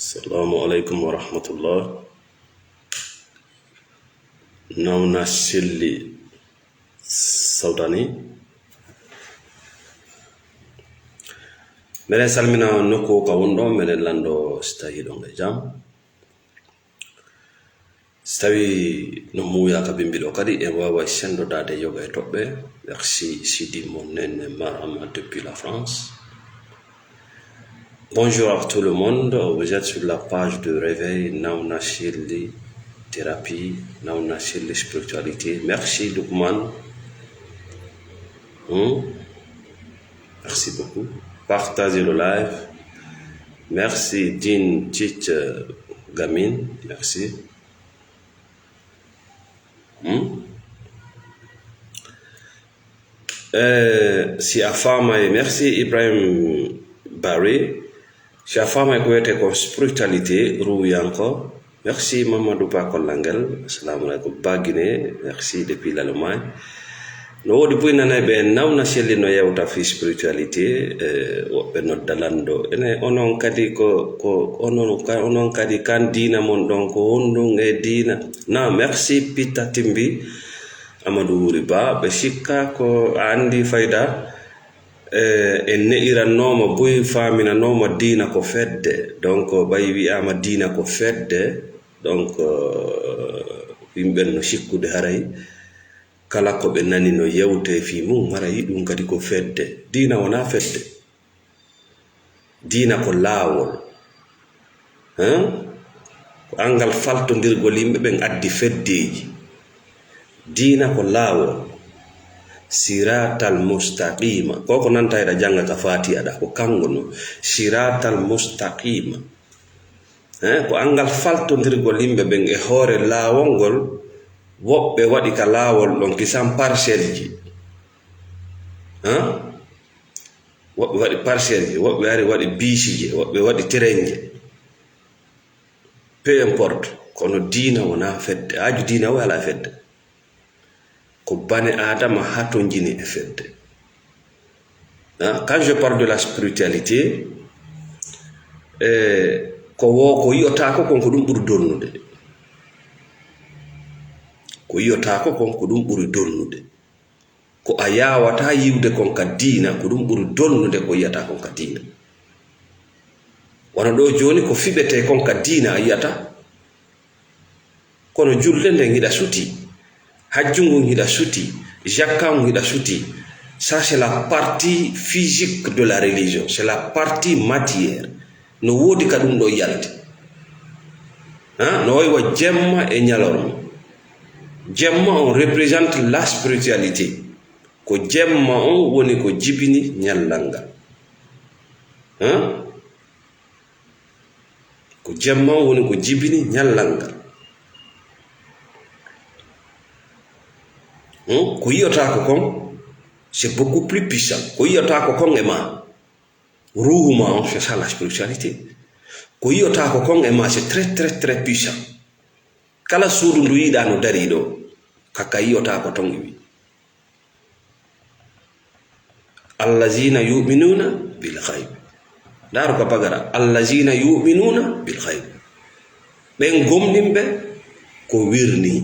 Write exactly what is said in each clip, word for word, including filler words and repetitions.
Assalamu alaikum wa rahmatullah. Nawna Selli Sawdani. Meɗen salmina nokku ka wonɗo, meɗen lanndo si tawi ɗon e jam. Si tawi no muuya ka bimbi ɗo kadi, en waaway senndodaade yoga e toɓɓe. Merci, Sidi, mon nene Marama depuis la France. Bonjour à tout le monde. Vous êtes sur la page de réveil Nawna Selli Thérapie, Nawna Selli Spiritualité. Merci, Lukman. Hmm? Merci beaucoup. Partagez le live. Merci, Din Tich, euh, Gamin. Merci. Hmm? Eh, si a faamay, merci Ibrahim Barry. Si a faamay ko wiyetee ko spiritualité, ruuyanko. Merci Mamadou Ba Kollangel. Assalamu alaikum. Bagine, merci depuis l'Allemagne. No woodi buy nanay ɓe Nawna Selli no yewta fii spiritualité, eh, woɓɓe nodda lanndo. Ene, onon kadi ko, ko, onon ka-, onon kadi kan diina mon ɗon, ko honɗum e diina? Na, merci Pita Timbi. Amadou Wuri Ba, ɓe sikka ko a anndi fayda, eh, en ne'irannooma buy faaminanooma diina ko fedde. Donc, ɓay wi'aama diina ko fedde, donc, eh, yimɓe no sikkude haray kala ko ɓe nani no yewtee fii mum, haray ɗum kadi ko fedde. Diina wonaa fedde. Diina ko laawol. Hein? Ko anngal faltondirgol yimɓe ɓen addi feddeeji. Diina ko laawol. Siratal mustaqima. Ko ko nanta eɗa jannga ka Faatiha ɗa, ko kanko no. Siratal mustaqima. Hein? Ko anngal faltondirgol yimɓe ɓen e hoore laawol ngol, woɓɓe waɗi ka laawol ɗon kisan parcelle ji. Hein? Woɓɓe waɗi parcelle ji, woɓɓe ari waɗi biisije, woɓɓe waɗi terrain je. Peu importe, kono diina wonaa fedde. Aaju diina o alaa fedde. Ko bane Aadama hatonjini e fedde. Hein, quand je parle de la spiritualité, eh, ko wo ko yi'otaako kon ko ɗum ɓuri dolnude. Ko yi'otaako kon ko ɗum ɓuri dolnude. Ko a yaawataa yi'ude kon ka diina, ko ɗum ɓuri dolnude ko yi'ataa kon ka diina. Wano ɗo jooni ko fiɓetee kon ka diina a yi'ataa. Kono julde nden hiɗa suti, hajju ngun hiɗa suti, jakka ngun hiɗa suti. Ça, c'est la partie physique de la religion, c'est la partie matière. No woodi ka ɗum ɗo yalti. Ha? No wayi wa jemma e ñalorma. Jemma on représente la spiritualité. Ko jemma on woni ko jibini ñallal ngal. Ha? Ko jemma on woni ko jibini ñallal ngal. Hmm? Ko yi'otaako kon, c'est beaucoup plus puissant. Ko yi'otaako kon e ma. Ruuhu ma on, c'est ça la spiritualité. Ko yi'otaako kon e ma, c'est très, très, très puissant. Kala suudu ndu yi'uɗaa no darii ɗo, ka ka yi'otaako ton iwi. Allazina yu'minuna bil ghayb. Ndaaru ka bagara. Allazina yu'minuna bil ghayb. Ɓen gomɗinɓe ko wirnii.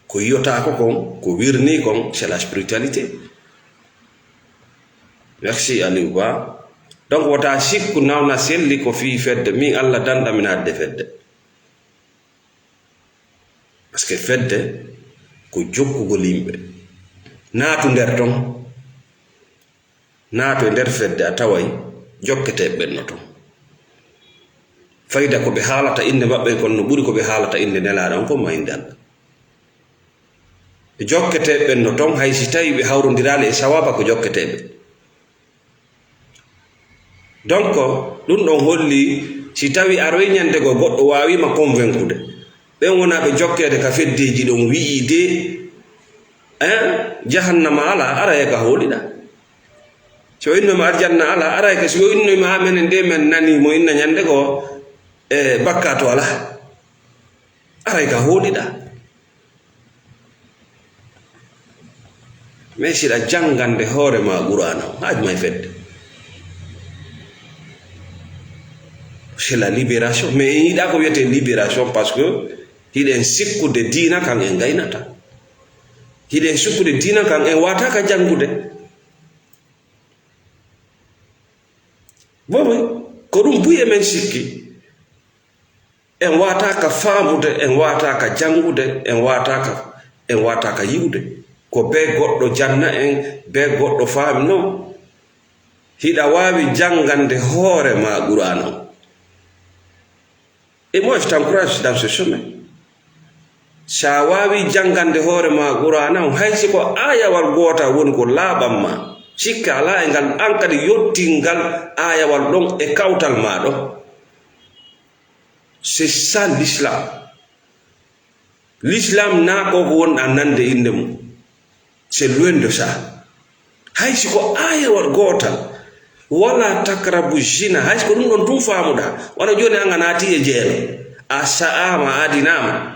Ko yi'otaako kon, ko wirnii kon, c'est la spiritualité. Merci, Aliou Ba. Donc, wota sikku nawna selli ko fii fedde. Min Allah danɗa mi naatde fedde. Parce que fedde ko jokkugol yimɓe. Naatu nder ton. Naato e nder fedde, a taway jokketeeɓe ɓen no ton. Fayda ko ɓe haalata innde maɓɓe kon no ɓuri ko ɓe haalata innde Nelaaɗo on kon ma innde Allah. Jokketeeɓe ɓen no ton, hay si tawii ɓe hawrondiraali e sawaaba ko jokketeeɓe. Donc, ɗum ɗon holli, si tawii aroyi ñande goo goɗɗo waawiima convaincude, ɓen wonaa ɓe jokkeede ka feddeeji ɗon wi'i de, hein, jahannama alaa, aray ka hooliɗaa. Si o innoyma aljanna alaa, aray ka, si o innoyma haa menen de men nani mo inna ñande goo, e bakkaatu alaa. Aray ka hooliɗaa. Mais siɗa janngande hoore ma Qur'aana o, haaju ma e fedde. C'est la libération. Mais en yiɗa ko wiyete libération parce que hiɗen sikkude diina kan en gaynata. Hiɗen sikkude diina kan en wata ka janngude. Bobo, ko ɗum buy e men sikki. En wata ka faamude, en wata ka janngude, en wata ka, en wata ka yi'ude. Ko be goɗɗo janna en, be goɗɗo faami non. Hiɗa waawi janngande hoore ma Qur'aana on. Et moi, je t'encourage dans ce chemin. Si a waawi janngande hoore ma Qur'aana on, hay si ko aayawal gootal woni ko laaɓan ma, sikke alaa e ngal, an kadi yottin ngal aayawal ɗon e kawtal ma ɗon. C'est ça l'islam. L'islam na ko ko wonɗa nande innde mum. C'est loin de ça. Hay si ko aayawal gootal, wala takrabu zina, hay si ko ɗum ɗon tun faamuɗa. Wano jooni an a naati e jeeno, a sa'aama, a adinaama.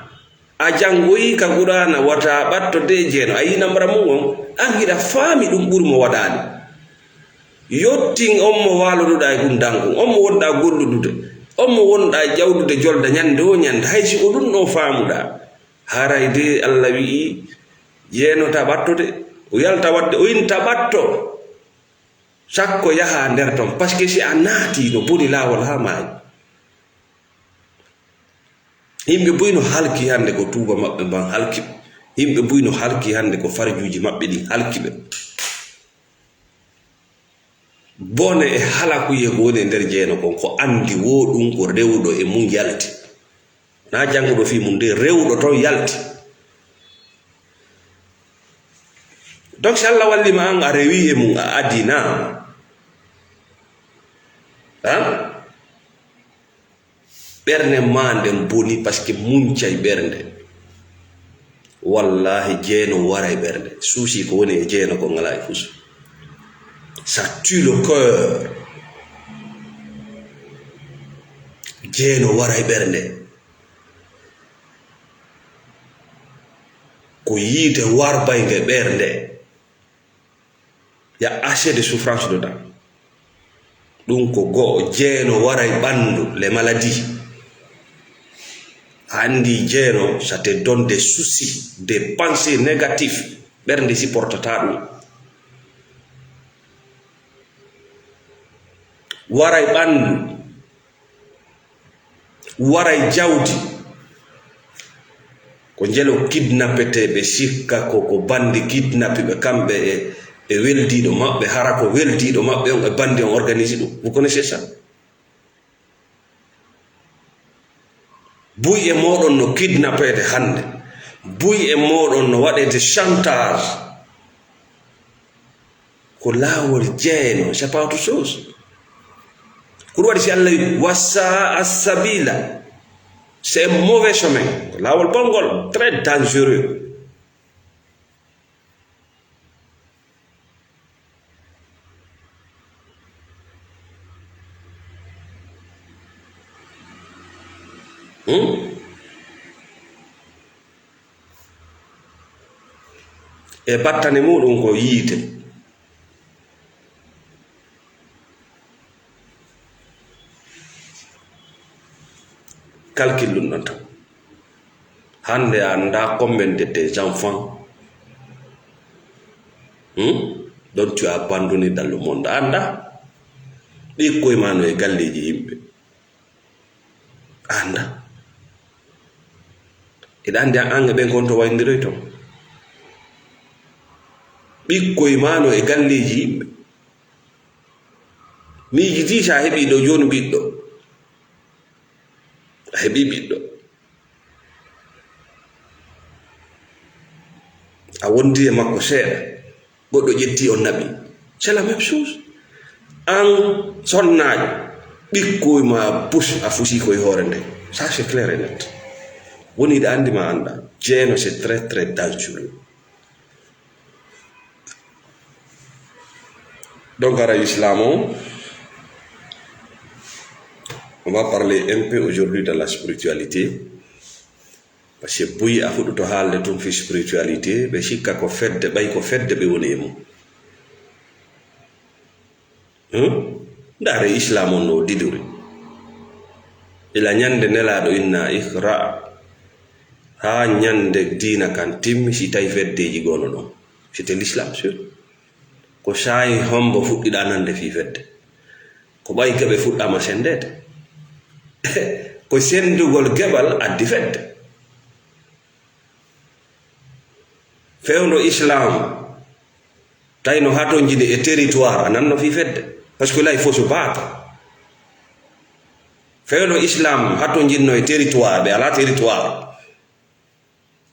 A janngoyi ka Qur'aana wata ɓatto de jeeno, a yi nambara mum on, an hiɗa faami ɗum ɓuri mo waɗaani. Yottin on mo waaloduɗa e ɗum dankun, on mo wonɗa golludude, on mo wonɗa jawdude jolda ñande o ñande, hay si ko ɗum ɗon faamuɗa. Haray de Allah wi'i, jeeno ta ɓatto de, o yalta waɗde, o inta ɓatto. Sakko yaha nder ton, parce que si a naati no boni laawol haa maayi. Yimɓe buy no halki hannde ko tuuba maɓɓe mban halki ɓe. Yimɓe buy no halki hannde ko farjuuji maɓɓe ɗin halki ɓe. Bone e halakuyee ko woni e nder jeeno kon, ko anndi wo ɗum ko rewɗo e mum yalti. Na jannguɗo fii mum de, rewɗo ton yalti. Donc, si Allah walli ma an, a rewi e mum, a adina. Ha? Ɓernde ma nden boni, parce que muncay ɓernde. Wallahi, jeeno waray ɓernde. Suusi ko woni e jeeno ko ngala e fusu. Ça tue le cœur. Jeeno waray ɓernde. Ko yiite warbaynge ɓernde. Il y a assez de souffrance dedans. Ɗum ko go'o, jeeno waray ɓanndu, les maladies. A anndi jeeno, ça te donne des soucis, des pensées négatives. Ɓernde supportata ɗum. Waray ɓanndu. Waray jawdi. Ko njelo kidnappeteeɓe sikka ko, ko bandi kidnappi ɓe kamɓe e, e weldiiɗo maɓɓe, hara ko weldiiɗo maɓɓe on e bandi on organisi ɗum. Vous connaissez ça? Buy e mooɗon no kidnappeede hannde. Buy e mooɗon no waɗeede chantage. Ko laawol jeeno, c'est pas autre chose. Ko ɗum waɗi si Allah wi, "Wa sa'a sabila." C'est un mauvais chemin. Ko laawol bonngol, très dangereux. Hmm? E battane muɗum ko yiite. Calcul ɗum ɗon tan. Hannde a anndaa combien de tes enfants, hmm, dont tu as abandonné dans le monde. A anndaa. Ɓikkoy ma no e galleeji yimɓe. A anndaa. Eɗa anndi an, an e ɓen kon to wayndiroyton. Ɓikkoy ma no e galleeji yimɓe. Miijitii si a heɓii ɗo jooni ɓiɗɗo. A heɓii ɓiɗɗo. A wondi e makko seeɗa. Goɗɗo ƴetti on naɓi. C'est la même chose. An sonnaajo, ɓikkoy ma bus a fusi koye hoore nde. Ça, c'est clair et net. Woni ɗa anndi ma annda. Jeeno, c'est très, très dangereux. Donc, ara islam on, on va parler un peu aujourd'hui de la spiritualité. Parce que buy a fuɗɗoto haalde tun fi spiritualité, ɓe sikka ko fedde, ɓay ko fedde ɓe woni e mum. Hmm? Ndaare islam on no didori. Ila ñande Nelaaɗo inna iqra, haa ñande diina kan timmi, si tawi feddeeji gono ɗon. C'était l'islam sûr. Ko saayi hombo fuɗɗiɗa nande fii fedde? Ko ɓay geɓe fuɗɗama sendede. Ko sendugol geɓal addi fedde. Fewndo Islam, tawi no hatonjini e territoire, a nanno fii fedde. Parce que là, il faut se battre. Fewndo Islam hatonjinno e territoire, ɓe alaa territoire.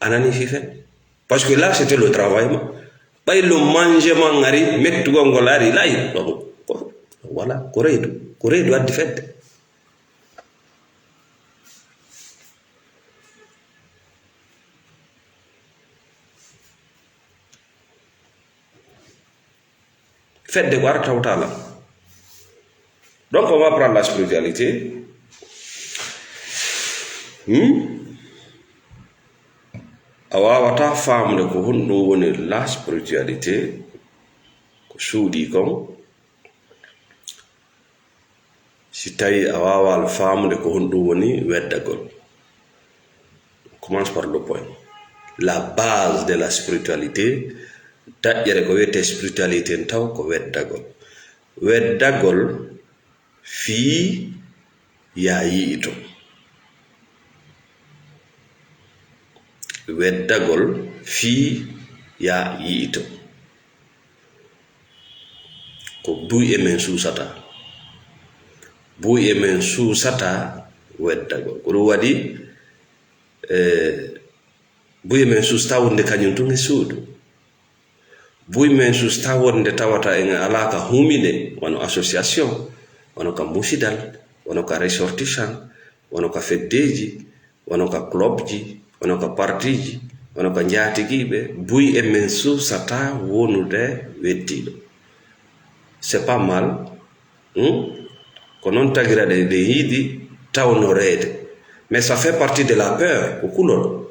A nani fii fedde. Parce que là, c'était le travail ma. Ɓay le management ari, mettugol ngol ari, lay, ɗon. Ko, voilà, ko reedu. Ko reedu addi fedde. Fedde ko arata tawta lan. Donc, on va prendre la spiritualité. Hmm? A waawata faamude ko honɗum woni la spiritualité, ko suuɗii kon. Si tawi a waawaa faamude ko honɗum woni weddagol, commence par le point. La base de la spiritualité, daƴƴere ko wiyetee spiritualité n taw ko weddagol. Weddagol fii yaa yi'ito. Weddagol fii yaa yi'ito. Ko buy e men suusata. Buy e men suusata weddagol. Ko ɗum waɗi, eh, buy e men suusata wonde kañum tun e suudu. Buy men suusata wonde tawata en alaa ka humiɗe, wano association, wano ka musidal, wano ka ressortissant, wano ka feddeeji, wano ka clubji, wano ka partiji, wano ka njaatigiiɓe, buy e men suusata wonude weddiiɗo. C'est pas mal, hmm? Ko noon tagira ɗe, ɗe yiɗi tawnoreede. Mais ça fait partie de la peur, ko kulol.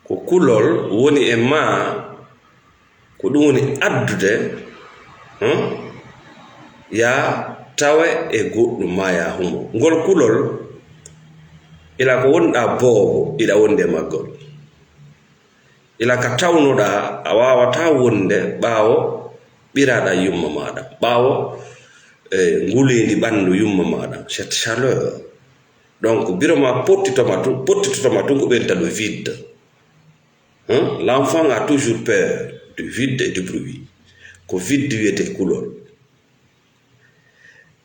Ko kulol woni e maa, ko ɗum woni addude, hmm, yaa tawe e goɗɗum maa yaa humo. Ngol kulol, ila ko wonɗaa boobo, iɗa wondi e maggol. Ila ka tawnoɗaa, a waawataa wonde ɓaawo ɓiraaɗaa yumma maaɗa, ɓaawo, eh, nguleendi ɓanndu yumma maaɗa, cette chaleur. Donc, biro ma pottitoma tun, pottitotoma tun ko ɓeyta ɗo vide. Hein? L'enfant a toujours peur du vide et du bruit. Ko vide wiyetee kulol.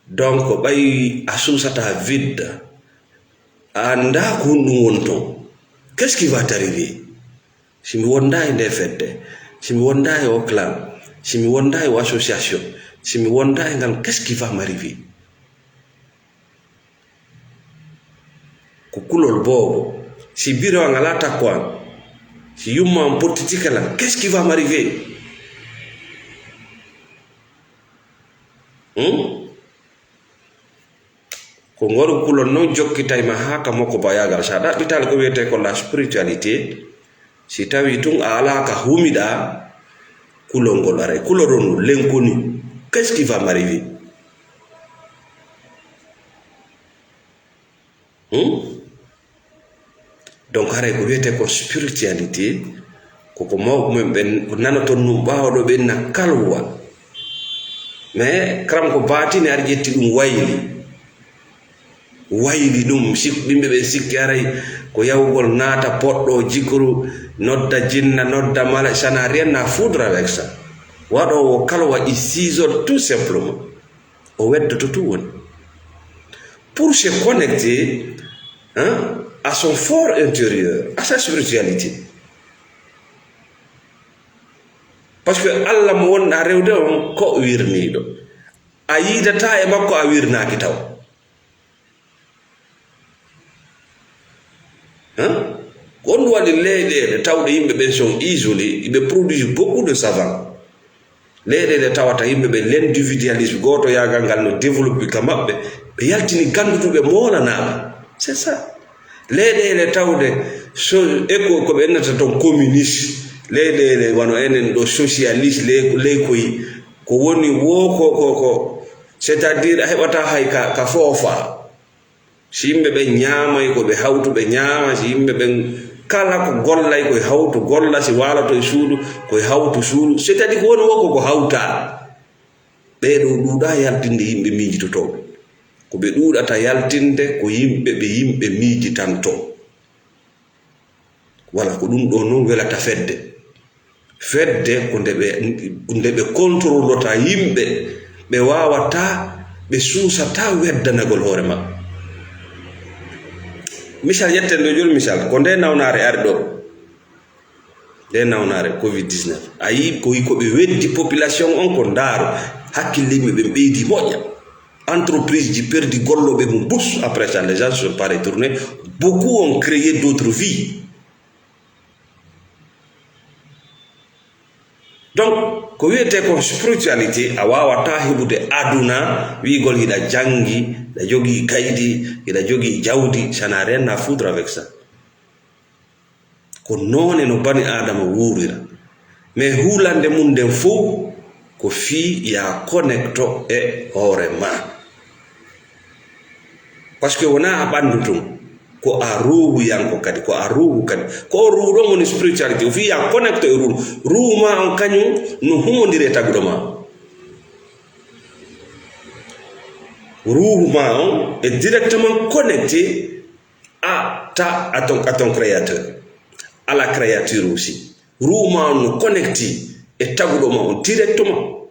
Donc, ɓay a suusata vide, a anndaa ko honɗum woni ton. Qu'est-ce qui va t'arriver? Si mi wondaa e nde fedde, si mi wondaa e o clan, si mi wondaa e o association, si mi wondaa e ngal, qu'est-ce qui va m'arriver? Ko kulol boobo. Si biro an alaa takko an, si yumma an pottitike lan, qu'est-ce qui va m'arriver? Hmm? Ko ngol kulol non jokkitay ma haa ka mokko bayaagal. Sa ɗaɓɓital ko wiyetee ko la spiritualité, si tawi tun a alaa ka humiɗaa, kulol ngol aray. Kulol ron lenkoni. Qu'est-ce qui va m'arriver? Hmm? Donc, haray ko wiyetee ko spiritualité, ko ko mawɓe men ɓen, ko nanoton ɗum ɓaawo ɗo ɓen na kalwa. Mais, karam ko baatini ari ƴetti ɗum wayli. Wayli ɗum, sik-, yimɓe ɓen sikki haray ko yawugol naata poɗɗo jikru, nodda jinna, nodda mala, ça n'a rien à foutre avec ça. Waɗoowo kalwa, il s'isole tout simplement. O weddoto tun woni. Pour se connecter, hein, à son fort intérieur, à sa spiritualité. Parce que Allah mo wonɗaa rewde on ko wirniiɗo. A yiidataa e makko a wirnaaki taw. Hein? Ko on waɗi leyɗeele tawɗe yimɓe ɓen sont isolés, ɓe produisent beaucoup de savants. Leyɗeele tawata yimɓe ɓe l'individualisme, gooto yaagal ngal no développé ka maɓɓe, ɓe yaltini ganduɗuɓe moolanaaɓe. C'est ça. Leyɗeele tawde so, eko, ko ɓe innata ton communiste, leyɗeele wano enen ɗo socialiste, ley, leykoyi, ko woni wo ko, ko, ko C'est-à-dire, a heɓata hay ka, ka foofa. Si yimɓe ɓen ñaamay, ko ɓe hawtu ɓe ñaama. Si yimɓe ɓen kala ko gollay, ko e hawtu golla. Si waaloto e suudu, ko e hawtu suudu. C'est-à-dire, ko woni wo ko, ko hawta. Ɓee ɗoo ɗuuɗaa yaltinde yimɓe miijitotooɓe. Ko ɓe ɗuuɗata yaltinde ko yimɓe ɓe yimɓe miijitantoo. Wala ko ɗum ɗoo non welata fedde. Fedde ko nde ɓe, nde ɓe contrôlota yimɓe, ɓe waawataa, ɓe suusataa weddanagol hoore maɓɓe. Misal, ƴetten ɗoo jooni misal, ko nde nawnaare ari ɗoo. Nde nawnaare covid dix-neuf. A yii ko, ko ɓe weddi population on, ko ndaaro, hakkille yimɓe ɓen ɓeydi moƴƴa. Entreprise ji perdi gollooɓe mum bus, après ça, les gens ne sont pas retournés. Beaucoup ont créé d'autres vies. Donc, ko wiyetee kon spiritualité, a waawataa heɓude aduna, wi'ugol hiɗa janngi, hiɗa jogii kaydi, hiɗa jogii jawdi, ça n'a rien à foutre avec ça. Ko noone no bani Aadama wuurira. Mais huulande mum nden fow ko fii ya connecto e hoore maa. Parce que wonaa a ɓanndu tun, ko a ruuhuyanko kadi, ko a ruuhu kadi. Ko o ruuhu ɗon woni spiritualité. O fii ya connecto e ruuhu. Ruuhu maa on kañum no humondiri e taguɗo maa. Ruuhu maa on est directement connecté à ta, à ton, à ton créateur, à la créature aussi. Ruuhu maa on no connecté e taguɗo maa on directement.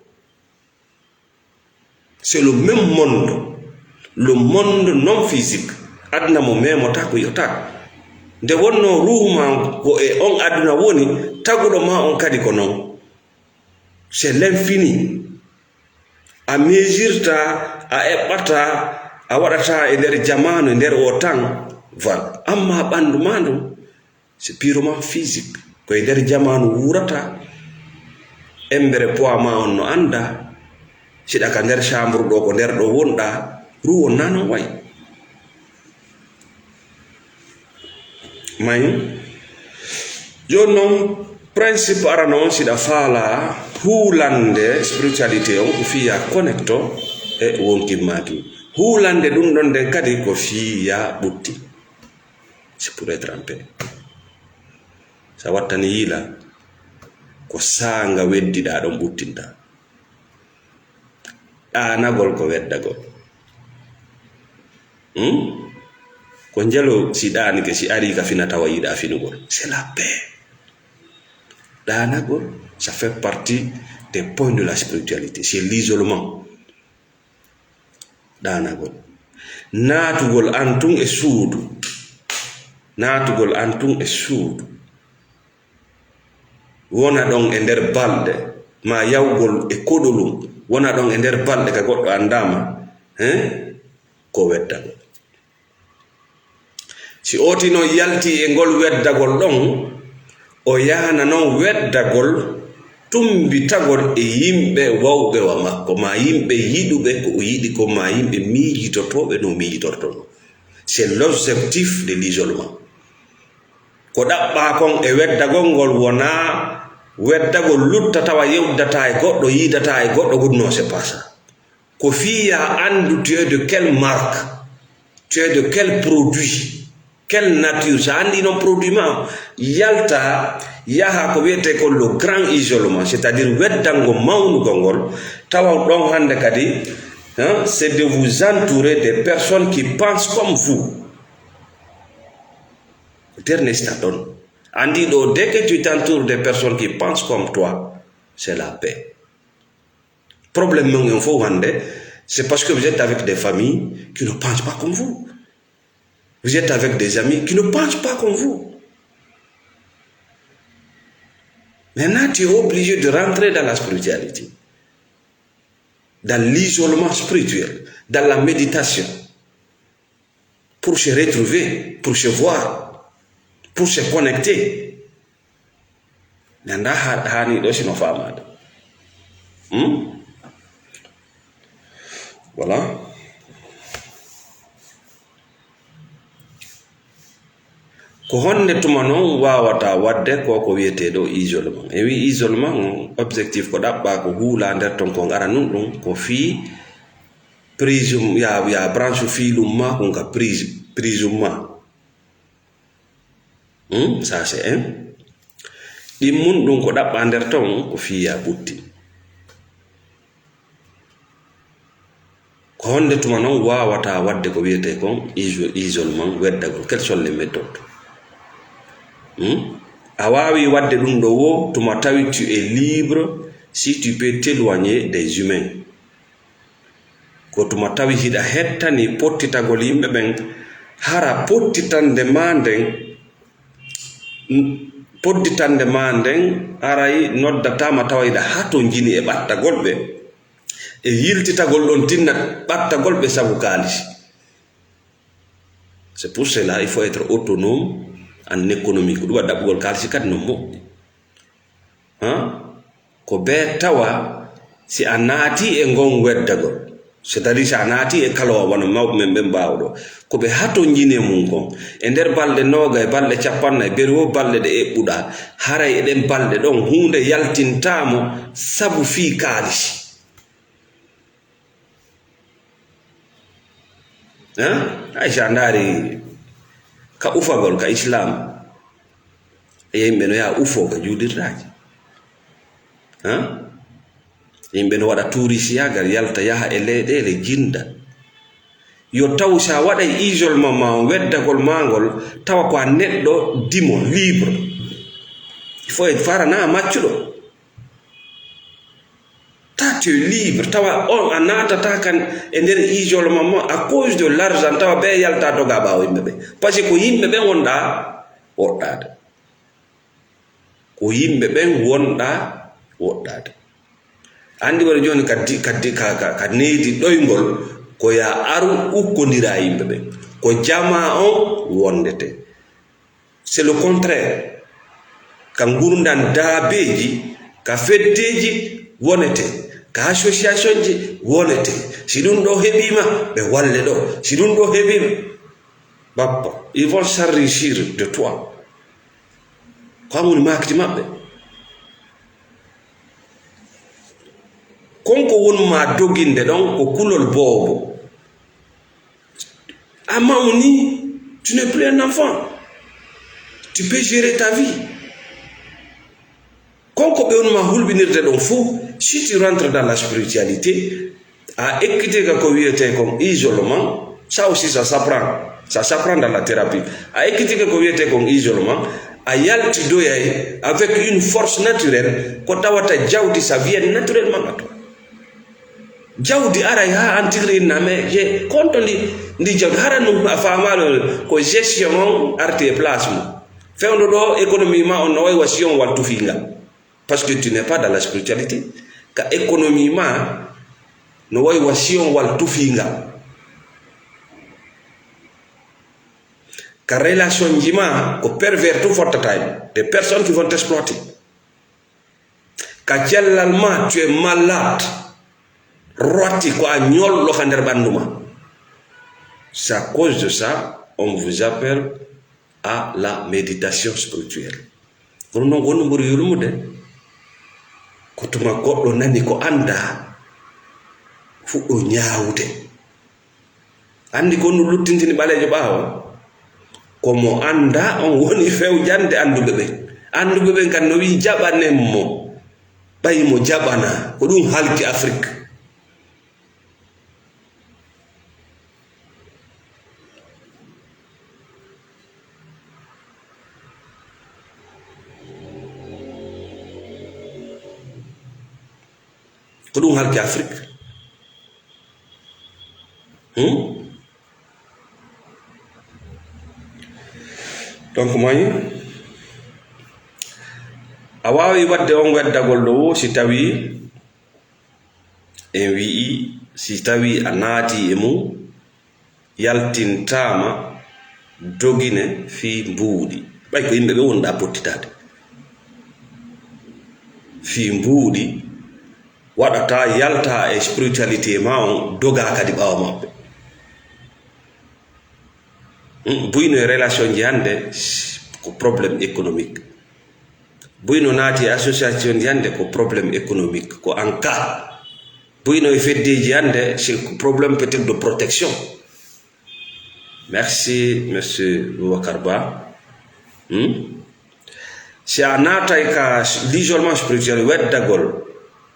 C'est le même monde, le monde non physique. Aduna mo memotaako, yotaako. Nde wonnoo ruuhu maa on ko e on aduna woni, taguɗo maa on kadi ko non. C'est l'infini. A miijirta, a eɓɓata, a waɗata e nder jamaanu, e nder o tan. Voilà. Amma ɓanndu maa ndu, c'est purement physique. Ko e nder jamaanu wuurata. Embere poids maa on no annda. Siɗa ka nder chambre ɗoo, ko nder ɗoo wonɗaa. Ruuhu on naa non wayi. Mayi. Jooni non, principe arano on, siɗa faala huulande spiritualité on, ko fii ya connecto e wonkin maa kin. Huulande ɗum ɗon nden kadi ko fii ya ɓutti. C'est pour être en paix. Sa wattani yiila, ko saanga weddiɗaa ɗon ɓuttinta. Ɗaanagol ko weddagol. Hmm? Ko njelo si ɗaanike, si arii ka fina tawa yiɗaa finugol. C'est la paix. Ɗaanagol, ça fait partie des points de la spiritualité. C'est l'isolement. Ɗaanagol. Naatugol an tun e suudu. Naatugol an tun e suudu. Wona ɗon e nder balɗe, maa yawgol e koɗolum, wona ɗon e nder balɗe ka goɗɗo anndaama, hein? Ko weddagol. Si ooti non yaltii e ngol weddagol ɗon, o yahana non weddagol, tummbitagol e yimɓe wawɓe wa makko, maa yimɓe yiɗuɓe ko o yiɗi kon, maa yimɓe miijitotooɓe no o miijitortoo non. C'est l'objectif de l'isolement. Ko ɗaɓɓaa kon e weddagol ngol wonaa weddagol lutta tawa yewdataa e goɗɗo, yiidataa e goɗɗo, goɗɗo, non, c'est pas ça. Ko fii ya anndu tu es de quelle marque, tu es de quel produit, quelle nature. Sa anndi non produit maa, yalta, yaha ko wiyetee kon le grand isolement, c'est-à-dire weddango mawnugol ngol, tawa ɗon hannde kadi, hein, c'est de vous entourer des personnes qui pensent comme vous. Dernier stade on. Anndi ɗoo, dès que tu t'entoures des personnes qui pensent comme toi, c'est la paix. Problème mon en fof hannde, c'est parce que vous êtes avec des familles qui ne pensent pas comme vous. Vous êtes avec des amis qui ne pensent pas comme vous. Maintenant, tu es obligé de rentrer dans la spiritualité, dans l'isolement spirituel, dans la méditation, pour se retrouver, pour se voir, pour se connecter. Mi anndaa ha, haani ɗo sino faamaade. Hmm? Voilà. Ko honde tuma non waawata waɗde ko ko wiyetee ɗo isolement? E wi isolement on, objectif ko ɗaɓɓaa ko huula nder ton ko ngara nun ɗum ko fii Prism ya ya branche filum ma kon ka prise prism ma. Hmm? Ça c'est un. Ɗin mun ɗum ko ɗaɓɓa nder ton ko fiya butti. Ko honde tuma non wawata wadde ko wiyete kon iso- isolement weddagol? Quelles sont les méthodes? Hmm? A wawi wadde ɗum ɗo wo tuma tawi tu es libre si tu peux t'éloigner des humains. Ko tuma tawi hiɗa hettani pottitagol yimɓe ɓen, hara pottitande ma nden, pottitande ma nden aray noddatama tawa hiɗa hatonjini e ɓattagol ɓe, e yiltitagol ɗon tinna ɓattagol ɓe sabu kaalisi. C'est pour cela il faut être autonome en économie. Ko ɗum waɗi ɗaɓɓugol kaalisi kadi no moƴƴi. Hein? Ko bee tawa si a naati e ngon weddagol, c'est-à-dire si a naati e kalowa wano mawɓe men ɓen mbaawa ɗo, ko ɓe hatonjini e mun kon e nder balɗe noogay, balɗe capannay, beri wo balɗe ɗe eɓɓuɗa, haray e ɗen balɗe ɗon huunde yaltintaamo sabu fii kaalisi. Hein? Hay si a ndaari ka ufagol ka islam, e yimɓe no yaha ufo ka juulirtaaji. Hein? Yimɓe no waɗa tuurisiyagal, yalta yaha e leyɗeele jinda. Yo taw si a waɗay isolement ma on, weddagol ma ngol, tawa ko a neɗɗo dimo, libre. Il faut e farana a maccuɗo. Ta tu es libre, tawa on a naatata kan e nder isolement ma à cause de l'argent, tawa ɓe yalta doga ɓaawo yimɓe ɓe. Parce que ko yimɓe ɓen wonɗa woɗɗaade. Ko yimɓe ɓen wonɗa woɗɗaade. Anndi woni jooni ka di- ka di- ka- ka- ka needi ɗoyngol, ko ya aru ukkondira yimɓe ɓen. Ko jama on wondete. C'est le contraire. Ka ngurndan daabeeji, ka feddeeji wonete, ka associationji wonete. Si ɗum ɗo heɓiima, ɓe walle ɗo. Si ɗum ɗo heɓiima, bappa, ils vont s'enrichir de toi. Ko an woni maakiti maɓɓe. Kon ko won ma doginde ɗon ko kulol boobo. A mawni, tu n'es plus un enfant. Tu peux gérer ta vie. Kon ko ɓe won ma hulɓinirde ɗon fof, si tu rentres dans la spiritualité, a ekkitike ko wiyete kon isolement, ça aussi ça s'apprend. Ça s'apprend dans la thérapie. A ekkitike ko wiyete kon isolement, a yaltidoyay avec une force naturelle, ko tawata jawdi ça vient naturellement à toi. Jawdi aray ha an tigri inna, mais je konto ndi, ndi jawdi hara ɗum a famalo ko gestion on arti e place mum. Fewndo ɗo économie ma on no way wa si on wal tufingal. Parce que tu n'es pas dans la spiritualité. Ka économie ma no way wa si on wal tufingal. Ka relation ji ma ko pervers tu fottata e des personnes qui vont t'exploiter. Ka cellal ma tu es malade. Rotti ko a ñollo ka nder ɓanndu ma. C'est à cause de ça on vous appelle à la méditation spirituelle. Kono noon wonno mbori yulmude ko tuma goɗɗo nani ko annda fuɗɗo ñaawude. Anndi ko ɗum luttintini ɓaleejo ɓaawo? Ko mo annda on woni fewjande annduɓe ɓen. Annduɓe ɓen kan no wi'i jaɓanen mo, ɓay mo jaɓana. Ko ɗum halki Afrik. Ko ɗum halki Afrik. Hmm? Donc mayi a waawi waɗde on weddagol ɗo wo si tawi en wi'i si tawi a naati e mum yaltintaama dogine fii mbuuɗi. Ɓay ko yimɓe ɓe wonɗa pottitaade fii mbuuɗi waɗata yalta e spiritualité ma on doga kadi ɓaawo maɓɓe. Buyno e relation ji hannde ko problème économique. Buyno naati e association ji hannde ko problème économique, ko an ka Buyno e feddeji hannde, c'est problème peut-être de protection. Merci, monsieur Boubacar Ba. Hmm? Si a naatay ka l'isolement spirituel, weddagol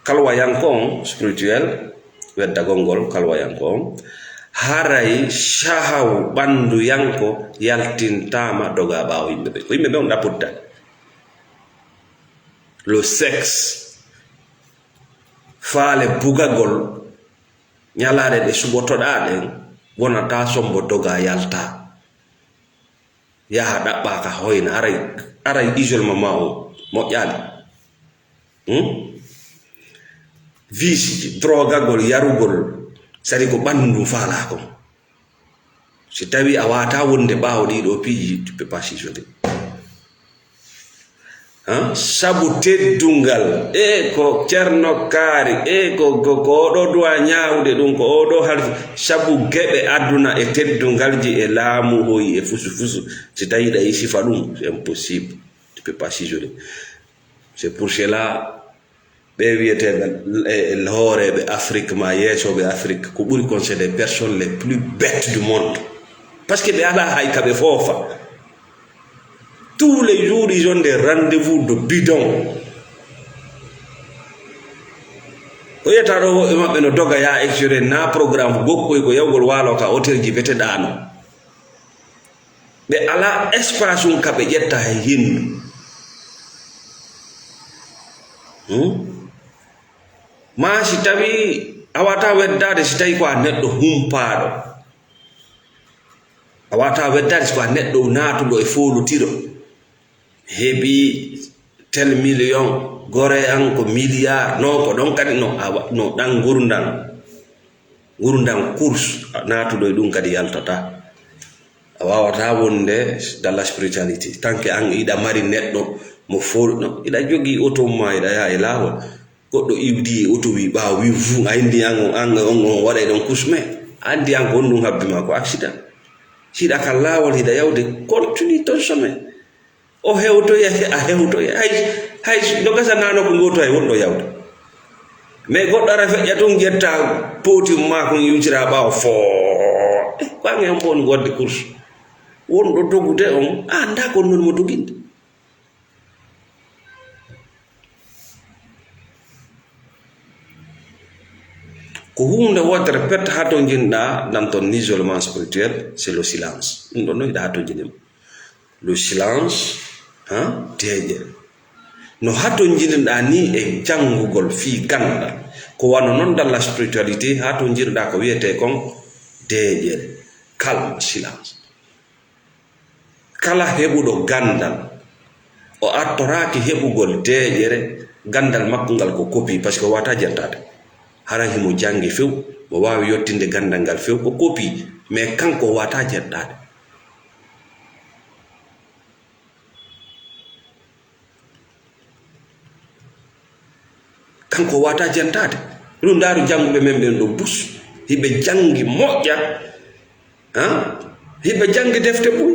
kalwayanko on spirituel, weddagol ngol kalwayanko on, haray shahawu ɓannduyanko yaltintaama doga ɓaawo yimɓe ɓe. Ko yimɓe ɓe on ɗaɓɓude. Le sexe, faale bugagol, ñalaaɗe ɗe suɓotoɗaa ɗen, wonata sombo doga yalta. Yaha ɗaɓɓa ka hoyna, aray, aray isolement ma o moƴƴaali. Hmm? Vice, drogagol, yarugol, sari ko ɓanndu ndun faalaa kon. Si tawi a wata wonde ɓaawo ɗiɗo piiji, tu peux pas s'isoler. Hein? Sabu teddungal, e ko Ceerno Kaari, e ko, ko, ko oɗo duwa ñaawde ɗum, ko oɗo halfi, sabu geɓe aduna e teddungalji e laamu hoyi e fusu fusu. Si tawi ɗa e sifa ɗum, c'est impossible. Tu peux pas s'isoler. C'est pour cela, ɓe wiyeteeɓe, eh, hooreeɓe Afrique ma yeesooɓe Afrique, ko ɓuri kon, c'est des personnes les plus bêtes du monde. Parce que ɓe alaa hay ka ɓe foofa. Tous les jours, ils ont des rendez-vous de bidon. O yiyata ɗo woɓɓe maɓɓe no doga yaa extérieur, na programme gokkoy ko yawgol waalo ka hôtel ji beteɗaano. Ɓe alaa espace un ka ɓe ƴetta hay hinnu. Hmm? Ma si tawi a wata weddaade, si tawi ko a neɗɗo humpaaɗo. A wata weddaade si ko a neɗɗo naatuɗo e foolotiro. Heɓi tel million, gore an ko milliard, non ko ɗon kadi no, a wa-, no ɗan ngurndan. Ngurndan course, a naatuɗo e ɗum kadi yaltata. A wawata wonde dans la spiritualité. Tant que an iɗa mari neɗɗo mo fool-, no, iɗa jogii oto ma, iɗa yaha e laawol. Goɗɗo iwdi e oto wi ɓaawo wi vum, a indi an on, an on, on waɗay ɗon course, mais a andi an ko honɗum habbi ma ko accident. Hiɗa ka laawol, hiɗa yawde, continue ton chemin. O hewtoya, a hewtoya. Hay, hay no gasa nano ko ngoto hay wonɗo yawde. Mais goɗɗo ara feƴƴa tun ƴetta poti ma kon iwtira ɓaawo foo. Eh, ko an e on fof on wadde course. Wonɗo dogude on, a anda ko non mo doginde. Ko huunde wootere pet hatonjinɗa dans ton isolement spirituel, c'est le silence. Ɗum ɗon no hiɗa hatonjini mo. Le silence, hein, deeƴere. No hatonjinɗa ni e janngugol fii ganndal. Ko wano non dans la spiritualité, hatonjinɗa ko wiyetee kon deeƴere. Calme, silence. Kala heɓuɗo ganndal, o artoraaki heɓugol deeƴere, ganndal makko ngal ko copie, parce que o wata jentaade. Hara himo janngi few, o waawi yottinde ganndal ngal few, ko copie, mais kanko o wata jentaade. Kanko wata jentaade. Ɗum ndaaru jannguɓe men ɓen ɗo bus. Hiɓe janngi moƴƴa. Hein? Hiɓe janngi defte buy.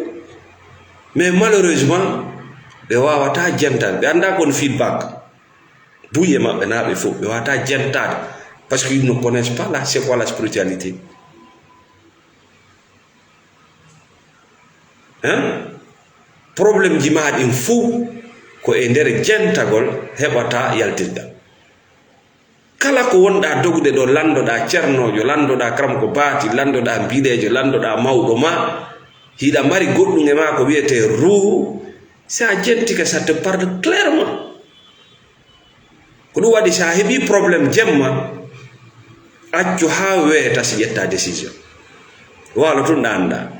Mais malheureusement, ɓe wawata jentaade. Ɓe annda kon feedback. Buy e maɓɓe na ɓe fof. Ɓe wata jentaade. Parce qu'ils ne connaissent pas la, c'est quoi la spiritualité. Hein? Problème ji ma ɗin fuu ko e nder jentagol heɓata yaltirgal. Kala ko wonɗa dogude ɗo, landoɗa cernoojo, landoɗa karam ko baati, landoɗa mbiɗeejo, landoɗa mawɗo ma, hiɗa mari goɗɗum e ma ko wiyetee ruuhu, si a jentike, ça te parle clairement. Ko ɗum waɗi, si a heɓi problème jemma, accu haa weeta si ƴetta décision. Waalo tun ɗa annda.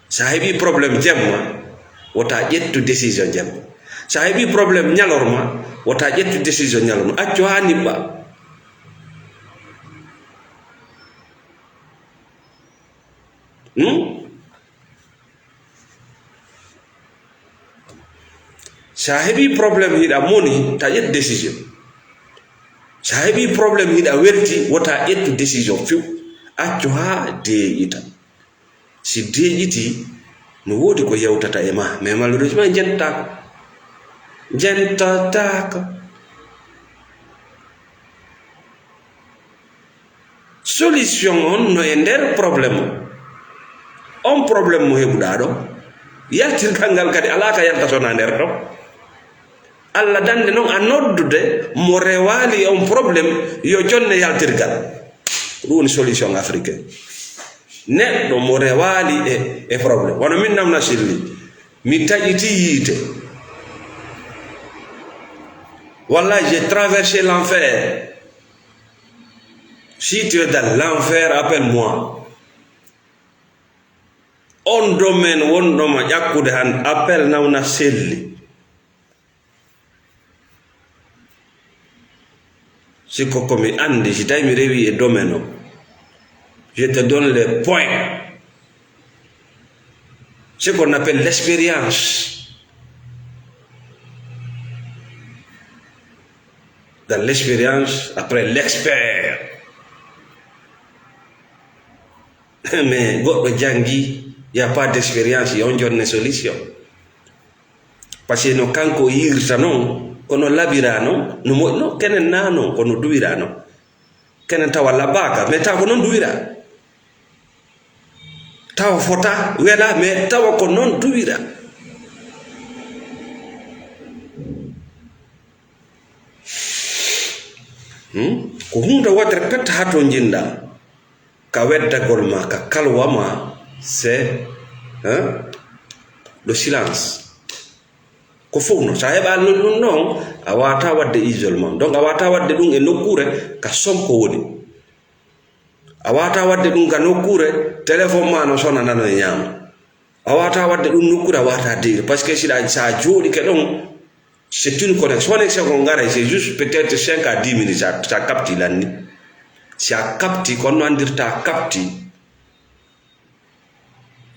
Si a heɓi problème jemma, wota ƴettu décision jemma. Si a heɓi problème ñalorma, wota ƴettu décision ñalorma. Accu haa niɓɓa. Hmm? Si a heɓi problème hiɗa moni, ta ƴet décision. Si a heɓi problème hiɗa welti, wota ƴettu décision few. Accu haa deeƴita. Si deeƴiti, no woodi ko yewtata e ma. Mais malheureusement, jentataako. Jentataako. Solution on no e nder problème o. On problème mo heɓuɗaa ɗo, yaltirgal ngal kadi alaa ka yalta sona nder ɗo. Allah dande non a noddude mo rewaali e on problème, yo jonne yaltirgal. Ɗum woni solution africain. Neɗɗo mo rewaali e, e problème. Wano min namna silli. Mi taƴiti yiite. Wallahi, j'ai traversé l'enfer. Si tu es dans l'enfer, appelle-moi. On domaine wonɗoma ƴakkude han, appelle nawna selli. Si ko ko mi andi, si tawi mi rewi e domaine o, je te donne les points. Ce qu'on appelle l'expérience. Dans l'expérience, après l'expert. Mais goɗɗo jangi, y a pas d'expérience, yo jonne solution. Parce que no kanko yirta non, kono labira non, no moƴno, kenen na non, kono duwira non. Kenen tawa labaka, mais tawa ko non duwira. Tawa fota, wela, mais tawa ko non duwira. Hmm? Ko hunde waɗre pet haa to njinɗa. Ka weddagol ma, ka kalwa ma, c'est, hein, le silence. Ko fof non, sa heɓaali non ɗum non, a wata waɗde isolement. Donc, a wata waɗde ɗum e nokkuure ka somko woni. A wata waɗde ɗum ka nokkuure, téléphone ma no sona nano e ñaama. A wata waɗde ɗum nokkuure, a wata deyde. Parce que si ɗa, sa jooɗike ɗon, c'est une connexion. Connexion ko ngaray, c'est juste peut-être cinq à dix minutes, sa, sa capti lanni. Si a capti, ko honno andirta capti?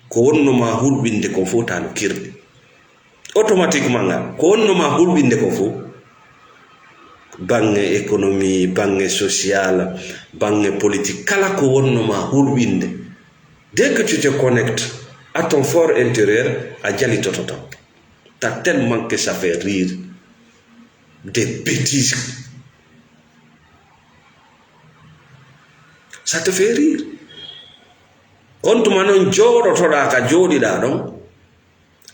Ko wonno ma hulɓinde kon fof ta no kirɗi. Automatiquement ngal, ko wonno ma hulɓinde kon fof. Bange économie, bange social, bange politique, kala ko wonno ma hulɓinde. Dès que tu te connectes à ton fort intérieur, a jalitoto tan. T'as tellement que ça fait rire. Des bêtises. Ça te fait rire. On tuma non jooɗotoɗa ka jooɗiɗa ɗon,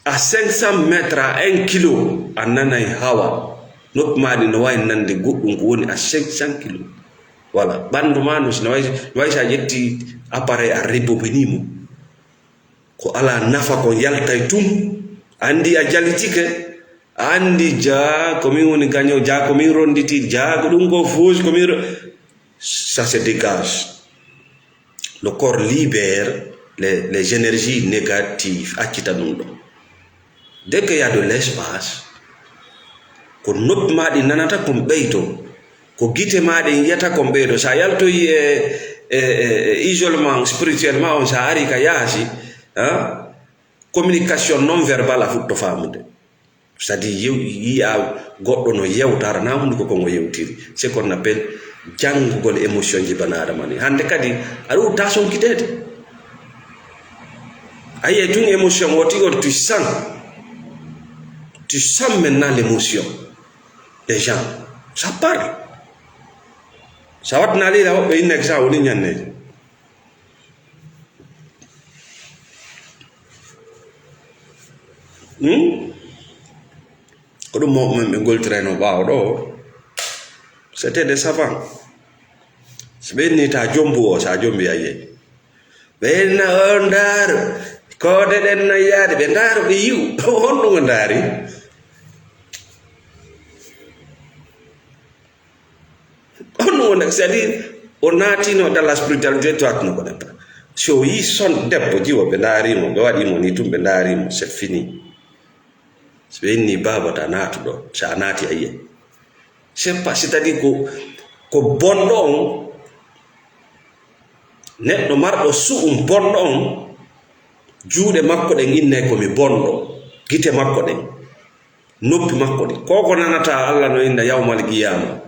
à cinq cents mètres, à un kilo, a nanay hawa. Noppi ma ɗi no wawi nande goɗɗum ko woni à cinq cents kilos. Voilà, ɓandu ma no, no wawi, no wawi sa ƴetti appareil a rebobini mo. Ko ala nafa ko yaltay tun. Andi a jalitike, andi ja ko min woni gaño, ja ko min ronditi, ja ko ɗum ko fuus, ko min ro-, ça se dégage. Le corps libère les, les énergies négatives, accita ɗum ɗo. Dès qu'il y a de l'espace, ko noppi ma ɗi nanata kon ɓeydo, ko gite ma ɗen yiyata kon ɓeydo. Sa yaltoyi e, e, e, e isolement spirituellement on, sa ari ka yaasi, hein, communication non verbale a fuɗɗo faamude. C'est-à-dire, yew-, yiya goɗɗo no yewta, hara na hunduko kon o yewtiri. C'est qu'on appelle janngugol émotion ji bana adama ni. Hannde kadi, aɗa ɓurta sonkiteede. A yiyay tun émotion o tigi on, tu sens. Tu sens maintenant l'émotion des gens. Ça parle. Sa waɗna leyla woɓɓe inne ka sa woni ñanneejo. Hmm? Ko ɗum mawɓe men ɓe ngoltirayno ɓaawo ɗo. C'était des savants. So ɓe inni ta jombu o, sa jombi a yiyay. Ɓe inna on ndaaru, koode ɗen no yaade, ɓe ndaaru, ɓe yi'u. Honɗum o ndaari? On ɗum wonde, c'est-à-dire, o naatino dans la spiritualité, to atno ko ɗen. Si o yi son debbo jiwo, ɓe ndaarimo, ɓe waɗimo ni tun, ɓe ndaarimo, c'est fini. So ɓe inni baaba ta naatuɗo, so a naati a yiyay. C'est pas, c'est-à-dire ko, ko bonɗo on, neɗɗo marɗo su'um bonɗo on, juuɗe makko ɗen innay ko mi bonɗo, gite makko ɗen. Noppi makko ɗin. Ko ko nanata Allah no inna yawmal qiyama.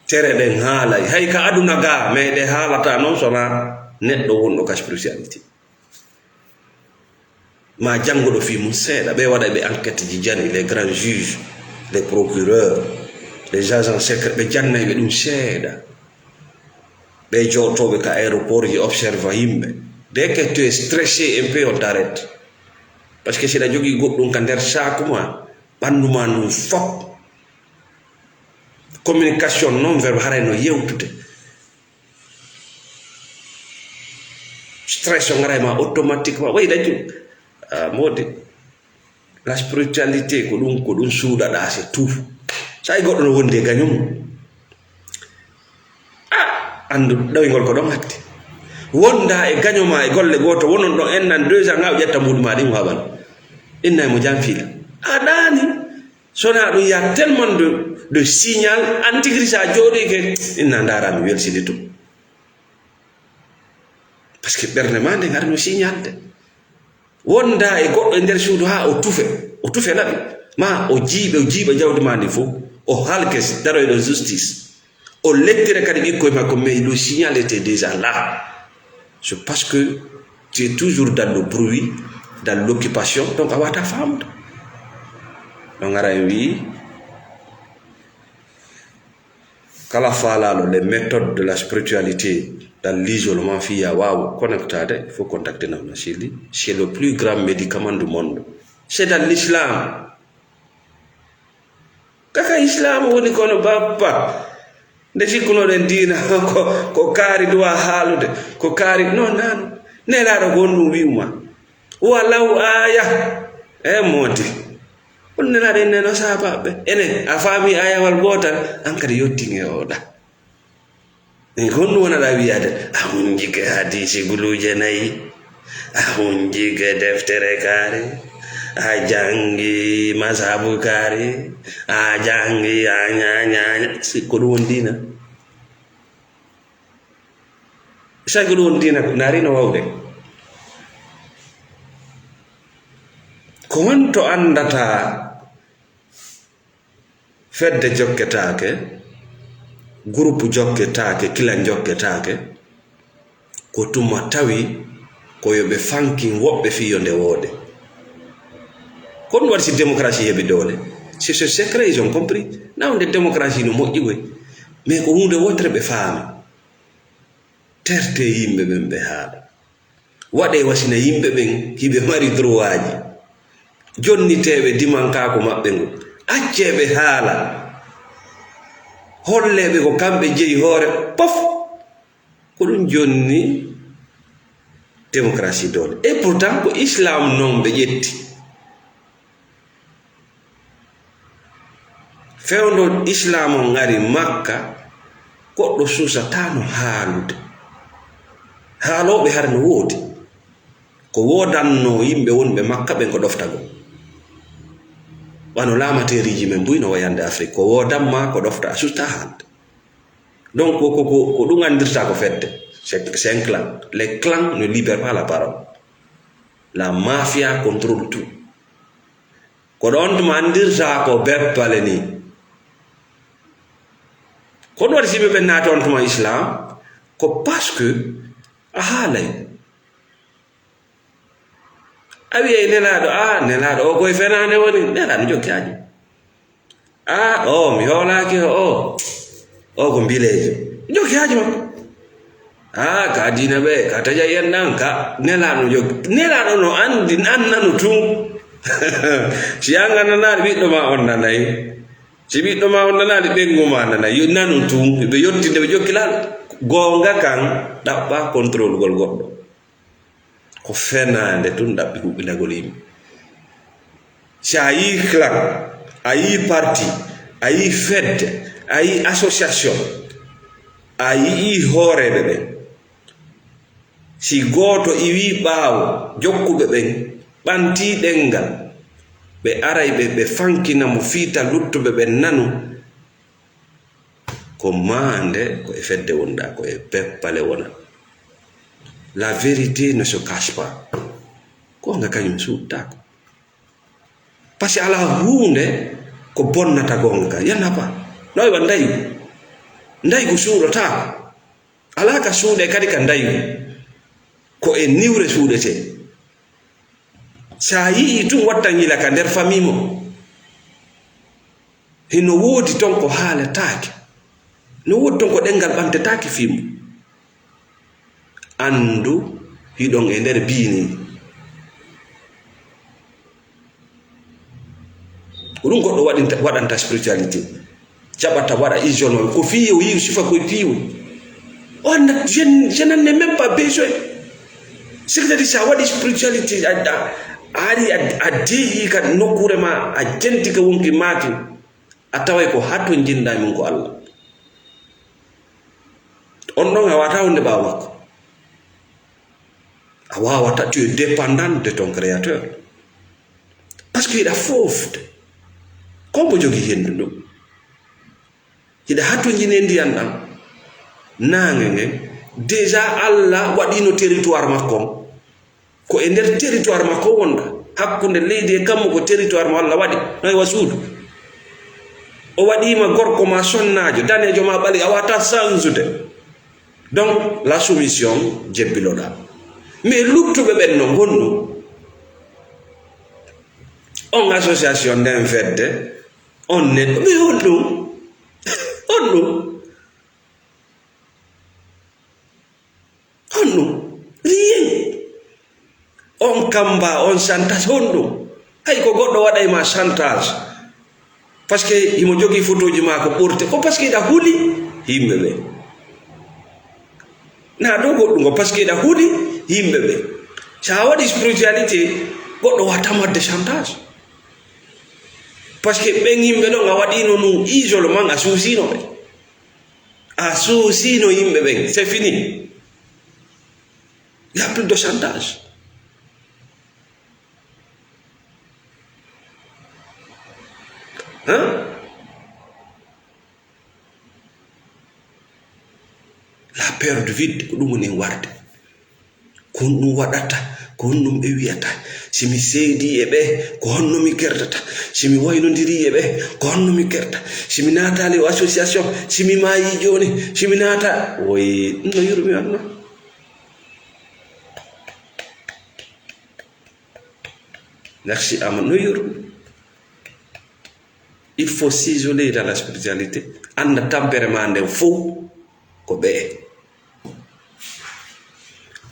Tere ɗen haalay. Hay ka aduna ga, mais ɗe haalata non sona neɗɗo wonɗo ka spiritualité. Ma jannguɗo fii mum seeɗa. Ɓe waɗa ɓe enquête ji jani, les grands juges, les procureurs, les agents secrets, ɓe jannay ɓe ɗum seeɗa. Ɓe jooɗotooɓe ka aéroport ji observa yimɓe. Dès que tu es stressé un peu, on t'arrête. Parce que si aɗa jogii goɗɗum ka nder saaku ma, ɓanndu ma ndun fop. Communication non verbale haray no yewtude. Stress o ngaray ma automatiquement. Way dañu. Ah, modi. La spiritualité ko ɗum, ko ɗum suuɗaɗaa, c'est tout. Sa yi goɗɗo no wondi e gaño mum. Ah, anndu ɗoyngol ko ɗon hatti. Wonda e gaño ma e golle gooto, wonon ɗon ennan deux ans, ngaw ƴetta mbuuɗu ma ɗin wawan. Inna e mo jam fiila. A ɗaani. Sona ɗum ya tellement de, de signal, antigris a jooɗi ke, inna ndaara mi welsini ɗum. Parce que ɓernde ma nde ngara no signal de. Wonda e goɗɗo e nder suudu haa o tufe, o tufe laɓi. Ma o jiiɓe, o jiiɓa jawdi ma ndi fof. O halke daroyɗo justice. O lettira kadi ɓikkoy makko, mais le signal était déjà là. C'est parce que tu es toujours dans le bruit, dans l'occupation, donc a wata famde. No ngara en wi, kala faalaaɗo les méthodes de la spiritualité dans l'isolement, fiya waaw connectade, il faut contacter Nawna Sili. C'est le plus grand médicament du monde. C'est dans l'islam. Kaka islam woni kono bappa. Nde sikkunoɗen diina ko, ko kaari duwa haalude, ko kaari, non, nano. Nelaaɗo ko honɗum wi'uma? Walaw aya. E modi. On nelaaɗo en neno sahabaɓe. Enen, a faami ayawal gootal, an kadi yottin e oɗa. E honɗum wonata wi'ade? A hunjike hadiisi guluuje nayi, a hunjike deftere kaari, a janngi mazhabu kaari, a janngi a ñaañaaña. Si ko ɗum woni diina? Sa ko ɗum woni diina, ko naari no wawde. Ko honto anndata fedde jokketaake, groupe jokketaake, kilan jokketaake, ko tuma tawi ko yo ɓe fankin woɓɓe fii yo nde woode. Ko ɗum waɗi si démocratie heɓi doole. C'est ce secret, ils ont compris. Nawde démocratie no moƴƴi koy. Mais ko huunde wotere ɓe faami. Terte yimɓe ɓen ɓe haala. Waɗee wasina yimɓe ɓen hiɓe mari droitji. Jonnitee ɓe dimankaaku maɓɓe ngun. Accee ɓe haala. Hollee ɓe ko kamɓe jeyi hoore pof. Ko ɗum jonni démocratie doole. Et pourtant ko islam non ɓe ƴetti. Fewndo Islaam on ngari Makka, goɗɗo suusataano haalude. Haalooɓe hara no woodi. Ko woodannoo yimɓe wonɓe Makka ɓen ko ɗoftagol. Wano laamateeriiji men buy no wayande Afrik, ko woodan maa ko ɗofta, a suustaa haalde. Donc, ko, ko, ko, ko ɗum anndirtaa ko fedde. C'est, c'est un clan. Les clans ne libèrent pas la parole. La mafia contrôle tout. Ko ɗon tuma anndirtaa ko beppale ni. Ko ɗum waɗi si ɓe ɓen naati on tuma Islam, ko parce que a haalay. A wi'ay Nelaaɗo, a, Nelaaɗo o koye fenaande woni, Nelaaɗo jokki haaji. A, o, mi hoolaaki o, o, o ko mbileejo. Jokki haaji makko. A, ka diina ɓe, ka taƴa yen ɗan, ka Nelaaɗo jokki. Nelaaɗo no anndi, an nanu tun. Si an a nanaali, ɓiɗɗo ma on nanay. Si ɓiɗɗo ma on nanaali, ɓeyngu ma nanay. Yo nanu tun, ɓe yottinde, ɓe jokki laal. Goonga kan, ɗaɓɓa contrôle gol goɗɗo. Ko fenaande tun ɗaɓɓi huɓɓinagol yimɓe. Si a yii clan, a yii parti, a yii fedde, a yii association, a yii hooreeɓe ɓen. Si gooto iwii ɓaawo, jokkuɓe ɓen ɓantii ɗenngal, ɓe aray ɓe, ɓe fankina mo fiita luttuɓe ɓen nanu. Ko maande, ko e fedde wonɗaa, ko e beppale wona. La vérité ne se cache pas. Goonga kañum suuɗtaako. Parce que alaa huunde ko bonnata goonga ka. Y en a pas. No wayi wa ndayu. Ndayu ko suuɗotaako. Alaa ka suuɗe kadi ka ndayu. Ko e niwre suuɗetee. Sa yi'ii tun, wattan yila ka nder famille mo. Hino woodi ton ko haaletaake. No woodi ton ko ɗenngal ɓantetaake fii mum. anndu hiɗon e nder biini. Ko ɗum goɗɗo waɗinta, waɗanta spiritualité. Jaɓata waɗa isolation ko fii o yi'u sifa koye piiwol. O annda, je, je n'en ai même pas besoin. C'est-à-dire, si a waɗi spiritualité, a, a, a ari, a, a deeƴi ka nokkuure ma, a jenti ka wonki maaki, a taway ko haa to njinndaa mum ko Allah. On ɗon a waawataa wonde ɓaawo makko. A waawataa, tu es dépendant de ton créateur. Parce que hiɗa foofde. Ko mbo jogii henndu ndun? Hiɗa hatonjini e ndiyan ɗan. Naange ngen. Déjà Allah waɗiino territoire makko on. Ko e nder territoire makko wonɗa. Hakkunde leydi e kammu ko territoire mo Allah waɗi. No e wa suudu. O waɗiima gorko ma sonnaajo, daneejo ma ɓaleejo, a waawataa sansude. Donc, la soumission, jebbiloɗaa. Mais luttuɓe ɓen non honɗum? On association, nden fedde, on neɗɗo, mais honɗum? Honɗum? Honɗum? Rien. On kamba, on chantage, honɗum? Hay ko goɗɗo waɗay ma chantage. Parce que himo jogii photoji ma ko ɓurte. Ko parce que hiɗa huli yimɓe ɓe. Na ɗo goɗɗum ko parce que hiɗa huli yimɓe ɓe. Sa waɗi spiritualité, goɗɗo waawataa waɗde chantage. Parce que ɓen yimɓe ɗon a waɗiino nun isolation, a suusiino ɓe. A suusiino yimɓe ɓen. C'est fini. Il y a plus de chantage. Hein? La peur du vide, ko ɗum woni warde. Ko honɗum waɗata? Ko honɗum ɓe wi'ata? Si mi seedii e ɓe, ko honno mi kerdata? Si mi waynondirii e ɓe, ko honno mi kerda? Si mi naataali o association, si mi maayii jooni, si mi naata-, woy, no yurmi on non. Merci, Ama, no yurmi. Il faut s'isoler dans la spiritualité. Annda tampere ma nden fow ko ɓe.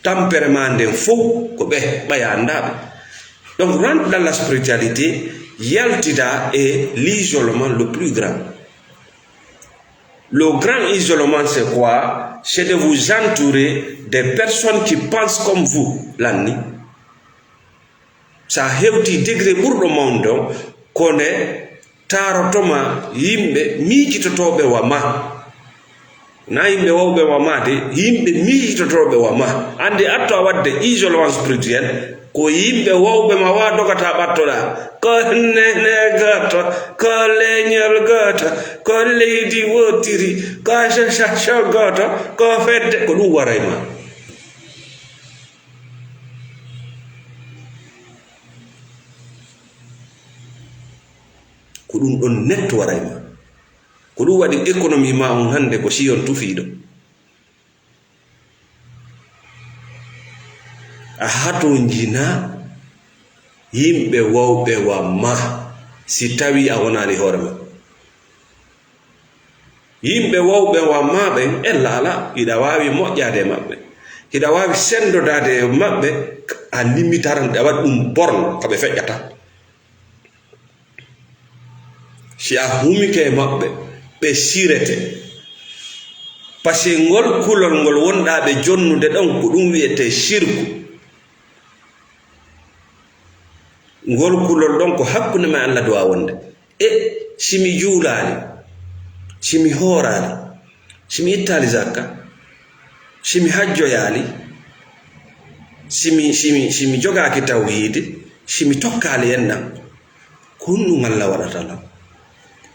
Tampere ma nden fow ko ɓe, ɓay a anndaa ɓe. Donc, rentre dans la spiritualité, yaltida e l'isolement le plus grand. Le grand isolement, c'est quoi? C'est de vous entourer des personnes qui pensent comme vous. Lanni. Sa hewtii degré ɓurɗo mawnude on, ko nde taarotoma yimɓe miijitotooɓe wa ma. Na yimɓe wawɓe wa ma de, yimɓe miijitotooɓe wa ma. Anndi atto a waɗde isolement spirituel, ko yimɓe wawɓe ma wa dogata ɓattoɗaa. Ko nene gooto, ko leñol gooto, ko leydi wootiri, ko association gooto, ko fedde, ko ɗum waray ma. Ko ɗum ɗon net waray ma. Ko ɗum waɗi économie ma on hannde ko si on tufiiɗo. A hatonjina yimɓe wawɓe wa ma si tawii a wonaali hoore ma. Yimɓe wawɓe wa ma ɓen, ella alaa, hiɗa waawi moƴƴaade e maɓɓe. Hiɗa waawi senndodaade e maɓɓe, a limitaran, a waɗi ɗum borne ka ɓe feƴƴata. Si a humike e maɓɓe, ɓe sirete. Parce que ngol kulol ngol wonɗaa ɓe jonnude ɗon, ko ɗum wi'etee sirku. Ngol kulol ɗon ko hakkunde ma e Allah duwaa wonde. E si mi juulaali, si mi hooraali, si mi ittaali zakka, si mi hajjoyaali, si mi, si mi, si mi jogaaki tawhiidi, si mi tokkaali en ɗan, ko honɗum Allah waɗata lan?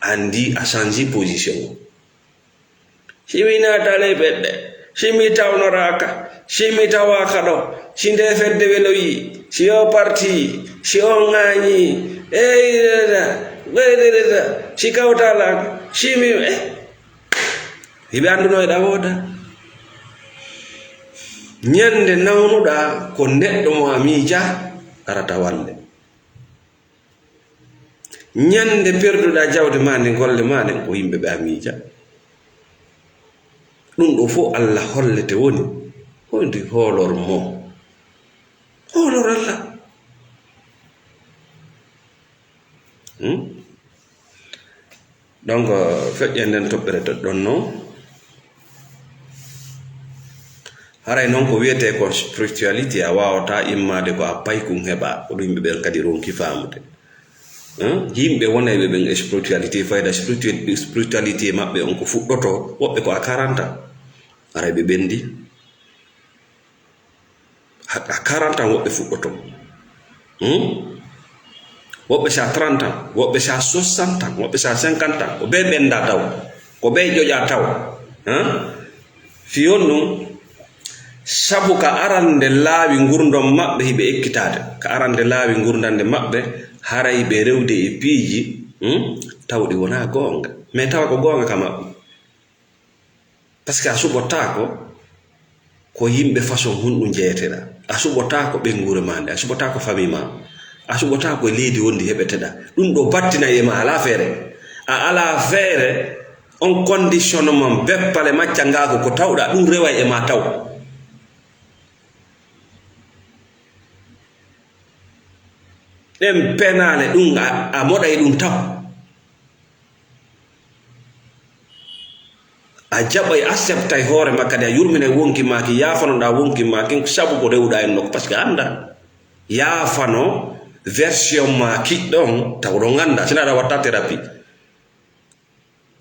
Anndi a change position o. Si mi naataali fedde, si mi tawnoraaka, si mi tawaaka ɗo, si nde fedde weloyii, si o parti, si o ŋaañii, ey, dada, ey, dada, si kawtaala, si mi, eh. Hiɓe annduno e ɗa wooda. Ñande nawnuɗaa ko neɗɗo mo a miija arata walle. Ñande perduɗaa jawdi maa ndi, golle maa ɗen, ko yimɓe ɓe a miija. Ɗum ɗo fof Allah hollete woni Ko ndi hoolor mo? Hoolor Alla. Hmm? Donc, euh, feƴƴen nden toɓɓere toɗɗon non. Haray non ko wiyetee kon spiritualité, a waawataa immaade ko a paykun heɓa. Ko ɗum yimɓe ɓen kadi ronki faamude. Hein? Yimɓe wonayɓe ɓen e spiritualité, fayda spiritu-, spiritualité maɓɓe on ko fuɗɗoto, woɓɓe ko a quarante ans. Haray ɓe ɓendi. Ha, ha quarante ans woɓɓe fuɗɗoto. Hmm? Woɓɓe sa trente ans, woɓɓe sa soixante ans, woɓɓe sa cinquante ans. Ko ɓe ɓenda taw. Ko ɓe ƴoƴa taw. Hein? Fiyon ɗum, sabu ka arande laawi ngurdon maɓɓe hiɓe ekkitaade. Ka arande laawi ngurdande maɓɓe, haray ɓe rewde e piiji, hmm? Tawɗi wona goonga. Mais tawa ko goonga ka maɓɓe. Parce que a suɓotaako ko yimɓe façon honɗum jeyeteɗaa. A suɓotaako ɓeynguure maa nde, a suɓotaako famille maa. A suɓotaako e leydi wondi heɓeteɗaa. Ɗum ɗo battinay e ma, alaa feere. A alaa feere, on conditionnement beppale macca ngaako ko tawɗaa, ɗum reway e ma taw. Ɗen penaale ɗum a, a moɗay ɗum taw. A jaɓay, acceptay hoore ma kadi, a yurminay wonki ma ki, yaafanoɗaa wonki ma kin, sabu ko rewɗaa en nokku, parce que annda. Yaafano version ma kiɗɗon, taw ɗon annda, sina aɗa watta thérapie.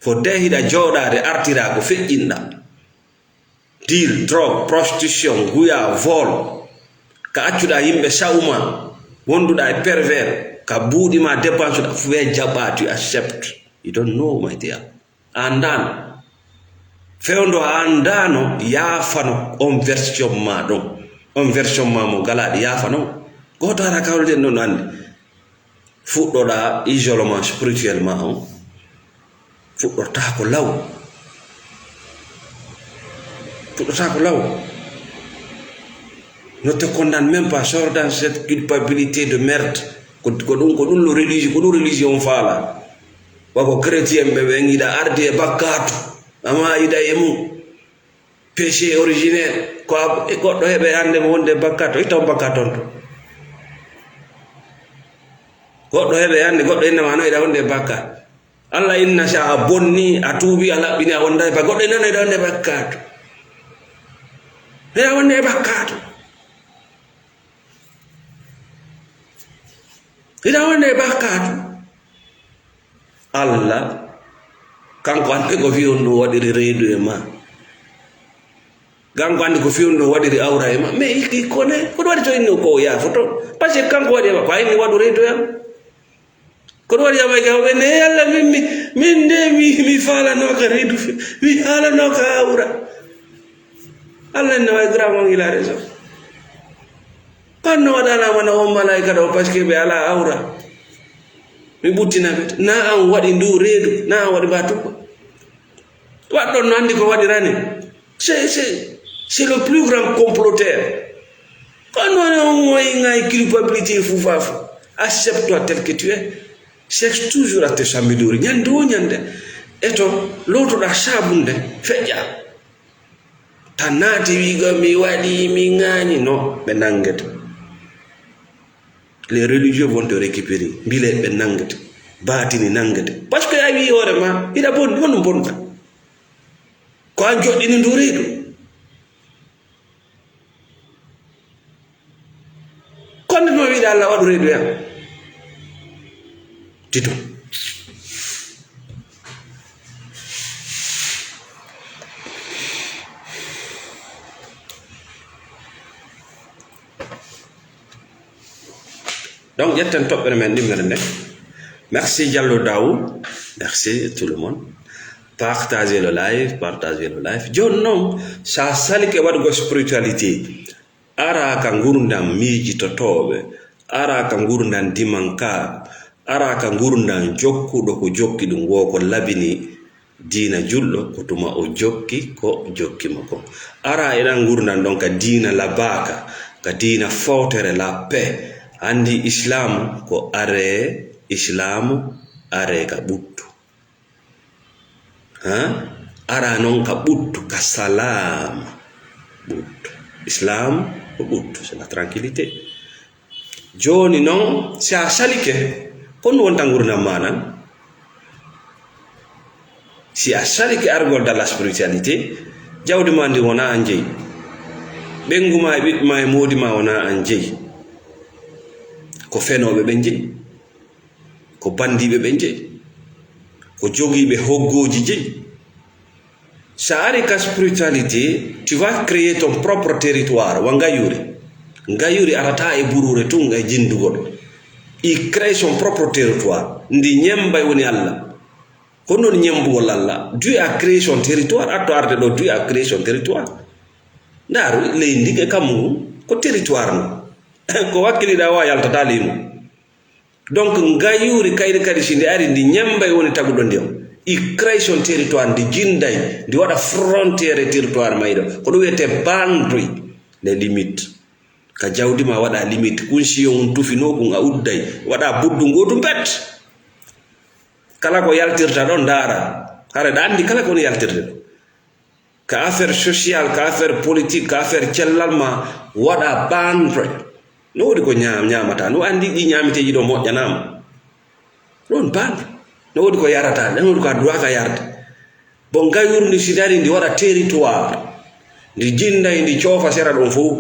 Fodde hiɗa jooɗaade artiraa ko feƴƴinɗaa. Deal, drogue, prostitution, guya, vol. Ka accuɗaa yimɓe sa'uma, wonduɗaa e pervers, ka buuɗi ma dépense ɗa, fu ɓe jaɓɓaa, tu acceptes. You don't know, my dear. A anndaano. Fewndo a anndaano, yaafano on version ma ɗon. On version ma mo galaaɗi, yaafano. Gooto ara kawriten ɗon no anndi. Fuɗɗoɗaa isolement spirituel ma on. Fuɗɗotaako law. Fuɗɗotaako law. Ne te condamne même pas, sors dans cette culpabilité de merde. Ko, ko ɗum, ko ɗum lo religion, ko ɗum religion faala. Wa ko chrétien ɓe, ɓe ngiɗa arde e bakkaatu, ama ida e mum. Péché originel. Ko a, goɗɗo heɓe hannde mo wonde bakkat, o itta on bakkat on to. Goɗɗo heɓe hannde, goɗɗo innama no iɗa wonde bakkat. Allah inna si a bonni, a tuubi, a laɓɓini, a wonda e ba-, goɗɗo inna no iɗa wonde bakkat. Iɗa wonde e bakkat. Iɗa wonde e bakkat. Allah, kanko anndi ko fii honɗum waɗiri reedu e ma. Kanko anndi ko fii honɗum waɗiri awra e ma. Mais i, i kone, ko ɗum waɗi to inni ko o yaafoto? Parce que kanko waɗi e ma, ko a inni waɗu reedu e am. Ko ɗum waɗi yamay ka, ɓe ne, "Yalla min, mi, min de, mi, mi faalanooka reedu, mi faalanooka awra." Allah ne wawi grand, il a raison. Kono no waɗanama na on malaika ɗo, parce que ɓe ala awra. Mi ɓuttina ɓe. Na an waɗi ndu reedu, na an waɗi ba tuba. Waɗɗon no anndi ko waɗirani. C'est, c'est, c'est le plus grand comploteur. Kono on wayi ngay culpabilité fou fafo. Accepte-toi tel que tu es. Cherche toujours à te s'améliorer. Ñande o ñande. Eto, lowtoɗa sabunde, feƴƴa. Ta naati wiigo mi waɗi, mi ŋaani. Non, ɓe nanngete. Les religieux vont te récupérer. Mbile ɓe nanngete. Baatini nanngete. Parce que a wii hoore ma, hiɗa bon, honɗum bonta? Ko an joɗɗini ndu reedu. Kono no wiɗa Allah waɗu reedu yam. Tito. Donc, ƴetten toɓɓere men ɗimmere nde. Merci Diallo Daoud. Merci tout le monde. Partagez le live, partagez le live. Jooni noon, sa salike waɗugo spiritualité, ara ka ngurdam miijitotooɓe, ara ka ngurdam dimanka, ara ka ngurdam jokkuɗo ko jokki ɗum, wo ko labini diina julɗo, ko tuma o jokki ko jokki mo ko. Ara e ɗan ngurdam ɗon ka diina labaaka, ka diina fowtere, la paix. Anndi Islaamu ko aree, Islaamu aree ka ɓuttu. Ha? Ara non ka ɓuttu, ka salaama. Ɓuttu. Islam ko ɗum, c'est la tranquillité. Jooni noon, si a salike, ko ɗum wonta nguurndam ma nan? Si a salike argol dans la spiritualité, jawdi ma ndi wona an jeyi. Ɓeyngu ma e ɓiɓɓe ma e moodi ma wona an jeyi. Ko fenooɓe ɓen jeyi. Ko banndiiɓe ɓen jeyi. Ko jogiiɓe hoggooji jeyi. Si a ari ka spiritualité, tu vas créer ton propre territoire. Wa ngayuuri. Ngayuuri arata e buruure tun e jinndugol. Il crée son propre territoire. Ndi ñemmbay woni Alla. Ko noon ñemmbugol Alla. Dieu a créé son territoire. Atto arde ɗo, Dieu a créé son territoire. Ndaaru, leydi ndi e kammu ngun, ko territoire no. Ko wakkiliɗaa wa yaltata leydi mum. Donc, ngayuuri kayri kadi, si ndi ari, ndi ñemmbay woni taguɗo ndi on. I crée son territoire, ndi jinnday, ndi waɗa frontière e territoire mayɗo. Ko ɗum wiyetee boundary, les limites. Ka jawdi ma waɗa limite, kun si on tufinoo kun a udday, waɗa buddu ngootu bet. Kala ko yaltirta ɗon, ndaara. Hara ɗa anndi kala ko on yaltirde ɗo. Ka affaire social, ka affaire politique, ka affaire cellal ma, waɗa boundary. No woodi ko ñaam-, ñaamata. No anndi ɗi ñaamiteeji ɗo moƴƴanaama. Ɗon boundary. No woodi ko yarata, no woodi ko a duwaaka yarde. Bon, ngayuuri ndi si dari, ndi waɗa territoire. Ndi jinnday, ndi coofa sera ɗon fof.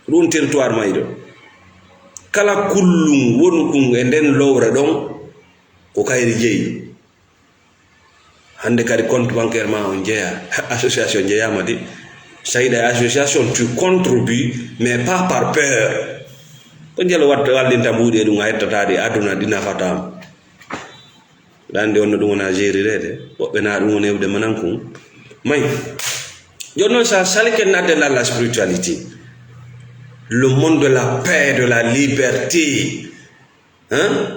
Ɗum territoire mayɗo. Kala kullum wonkum e nden lowre ɗon, ko kayri jeyi. Hannde kadi compte bancaire ma on jeyaa, association jeyaama de. Sayɗa e association, tu contribues, mais pas par peur. Ko njelo wat-, wallinta mbuuɗi e ɗum, a hettata ɗi aduna, ɗi nafataama. Ɗa anndi on no ɗum wona gérireede, woɓɓe na ɗum woni heɓde manan kun. May. Jooni noon, sa salike nadde la, la spiritualité, le monde de la paix, de la liberté, hein?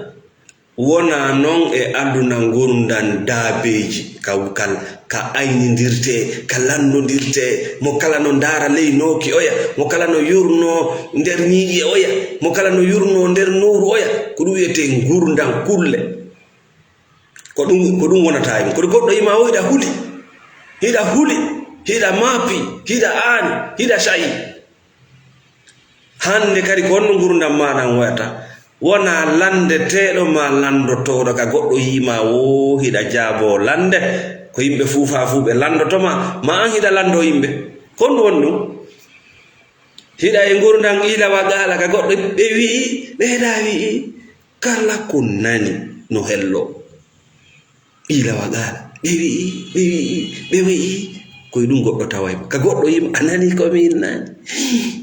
Wona noon e aduna ngurndan daabeeji, ka, ka, ka aynindirtee, ka lanndondirtee, mo kala no ndaara ley nooki oya, mo kala no yurnoo nder ñiiƴe oya, mo kala no yurnoo nder nowru oya, ko ɗum wiyetee ngurndan kulle. Ko ɗum, ko ɗum wonata e mum. Kono goɗɗo yima o hiɗa huli, hiɗa huli, hiɗa maapi, hiɗa aani, hiɗa sayi. Hannde kadi ko honno ngurndan maaɗa wayata? Wona lanndeteeɗo ma lanndotooɗo ka goɗɗo yima o hiɗa jaaboo lannde. Ko yimɓe fuufa fuu ɓe lanndoto ma, ma an hiɗa lanndoo yimɓe. Ko honɗum woni ɗum? Hiɗa e ngurndan qiila wa qaala ka goɗɗo ɓe wi'i, ɓe heɗa wi'i. Kala ko nani no hello. Qiila wa qaala. Ɓe wi'i, ɓe wi'i, ɓe wi'i. Ko e ɗum goɗɗo taway mo. Ka goɗɗo yima, a nani ko min nani.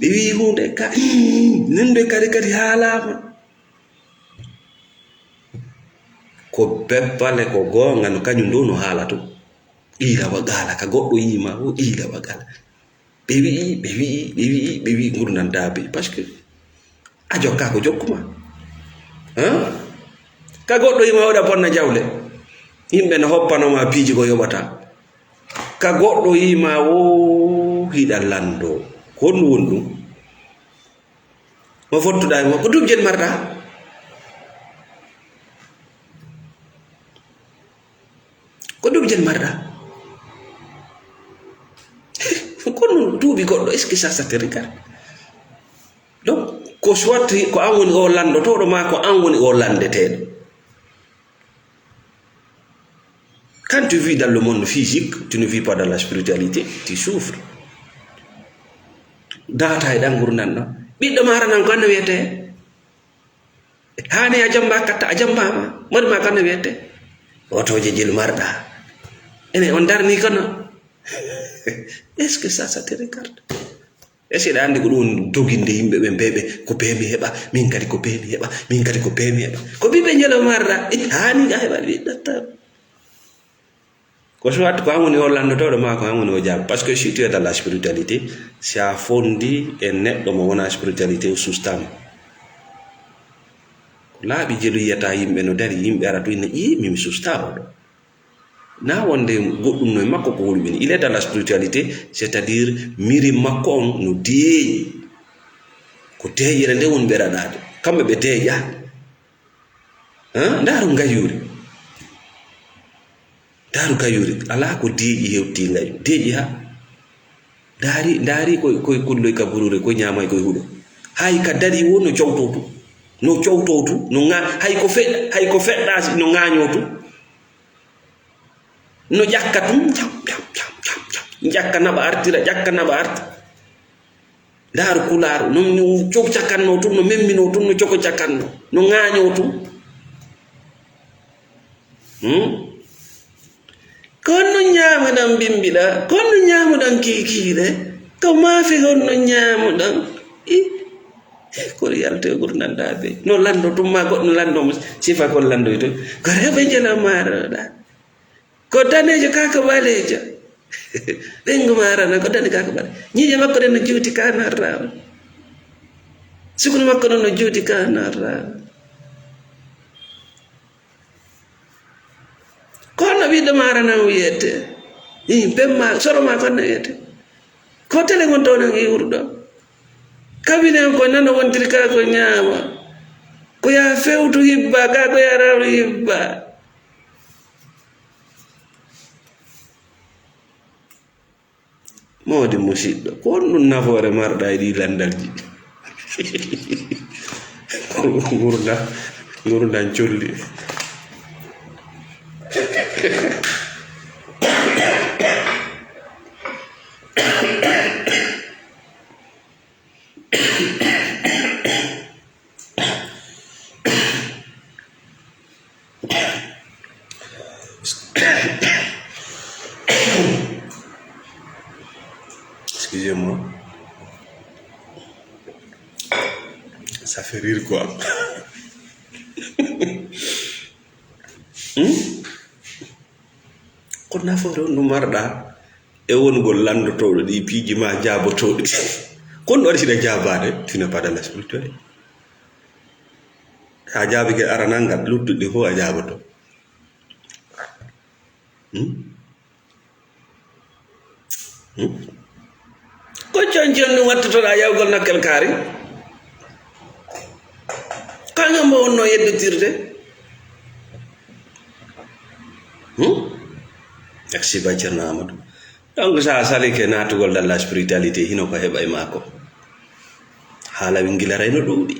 Ɓe wi'i huunde ka. Nande kadi, kadi haalaama. Ko beppale, ko goonga, no kañum ɗo no haala to. Qiila wa qaala, ka goɗɗo yima o, qiila wa qaala. Ɓe wi'i, ɓe wi'i, ɓe wi'i, ɓe wi'i ngurndan daabeeji. Parce que a jokka ko jokkuma. Hein? Ka goɗɗo yima o hiɗa bonna jawle. Yimɓe no hoppanoma piiji ko yoɓata. Ka goɗɗo yima o hiɗa lanndo. Ko honɗum woni ɗum? Mo fottuɗa e mo, ko duuɓi jel marɗa? Ko duuɓi jel marɗa? Kono duuɓi goɗɗo, est-ce que ça, ça te regarde? Donc, ko soit ko an woni o lanndotooɗo ma, ko an woni o lanndeteeɗo. Quand tu vis dans le monde physique, tu ne vis pas dans la spiritualité, tu souffres. Data e ɗan ngurndan ɗon. Ɓiɗɗo ma hara nan ko an no wiyetee? Haani a jamba katta, a jamba ma. Mari ma ko an no wiyetee? Otooje jelu marɗa. Ene on darni kono. Est-ce que ça, ça te regarde? Est-ce que aɗa anndi ko ɗum woni doginde yimɓe ɓen, bee ɓe, ko bee mi heɓa, min kadi ko bee mi heɓa, min kadi ko bee mi heɓa? Ko ɓiɓɓe njelo marɗa, eh, haani nga heɓa ɓiɗɗo tan. Ko soit ko an woni o lanndotooɗo ma ko an woni o jaab. Parce que si tu es dans la spiritualité, si a fondi e neɗɗo mo wona spiritualité, o sustaama. Ko laaɓi jelu yiyata yimɓe no dari, yimɓe ara to ina, "Ii, min mi sustaa oɗo." Na wonde goɗɗum no e makko ko hulɓini. Il est dans la spiritualité, c'est-à-dire miri makko on no deeƴi. Ko deeƴere nde woni ɓe raɗaade. Kamɓe ɓe deeƴa. Hein? Ndaaru ngayuuri. Ndaaru ngayuuri. Alaa ko deeƴi hewti ngayu. Deeƴi ha. Ndaari, ndaari koye, koye kulloy ka buruure, koye ñaamay koye huɗo. Hay ka dari wo no cowtoo tu. No cowtoo tu, no ŋa-, hay ko fe-, hay ko feɗɗaa si no ŋaañoo tu. No ƴakka tun, cam, cam, cam, cam, cam. Ƴakka naɓa artira, ƴakka naɓa arta. Ndaaru kulaaru, no, no cok cakannoo tun, no memminoo tun, no coko cakannoo, no ŋaañoo tun. Hmm? Ko honno ñaamuɗon bimbiɗa? Ko honno ñaamuɗon kiikiiɗe? Ko maafe honno ñaamuɗon? I, kori yaltoy gurdanndaa ɓe. No lanndo tun ma goɗɗo lanndo mo sifa kon lanndoyto. Ko rewɓe jelo maaroɗa. Ko daneejo kaa ko ɓaleejo. Ɓeyngu maaro no ko dane kaa ko ɓale. Ñiiƴe makko ɗen no juuti kaa no rawa. Sukunu makko ɗon no juuti kaa no rawa. Ko honno ɓiɗɗo maaro nan wiyete? Ih, bemma, soro maa ko honno wiyete? Ko tele ngon taw nan iwruɗo. Kabine on ko nano wontiri kaa ko ñaama. Ko yaa fewtu hibba, kaa ko yaa raru hibba. Moodi musiɗɗo, ko honɗum nafoore marɗa e ɗii lanndalji? Ngurda, ngurdan colli. Excusez-moi. Ça fait rire, quoi. Hmm? Ko nafoore on no marɗa e wonugol lanndotooɗo ɗi piiji ma jaabotooɗi? Kon ɗo waɗi siɗa jaabaade, tu n'as pas de la spiritualité. A jaabike aranal ngal, luttuɗi ɗi fof a jaaboto. Hmm? Hmm? Ko conci on ɗum wattotoɗaa yawgol nakkel kaari? Kañum mbo wonno yeddotirde. Hmm? Merci, Ba Ceerno Amadou. Donc, so a salike naatugol dans la spiritualité, hino ko heɓa e maako. Haala wingilaray no ɗuuɗi.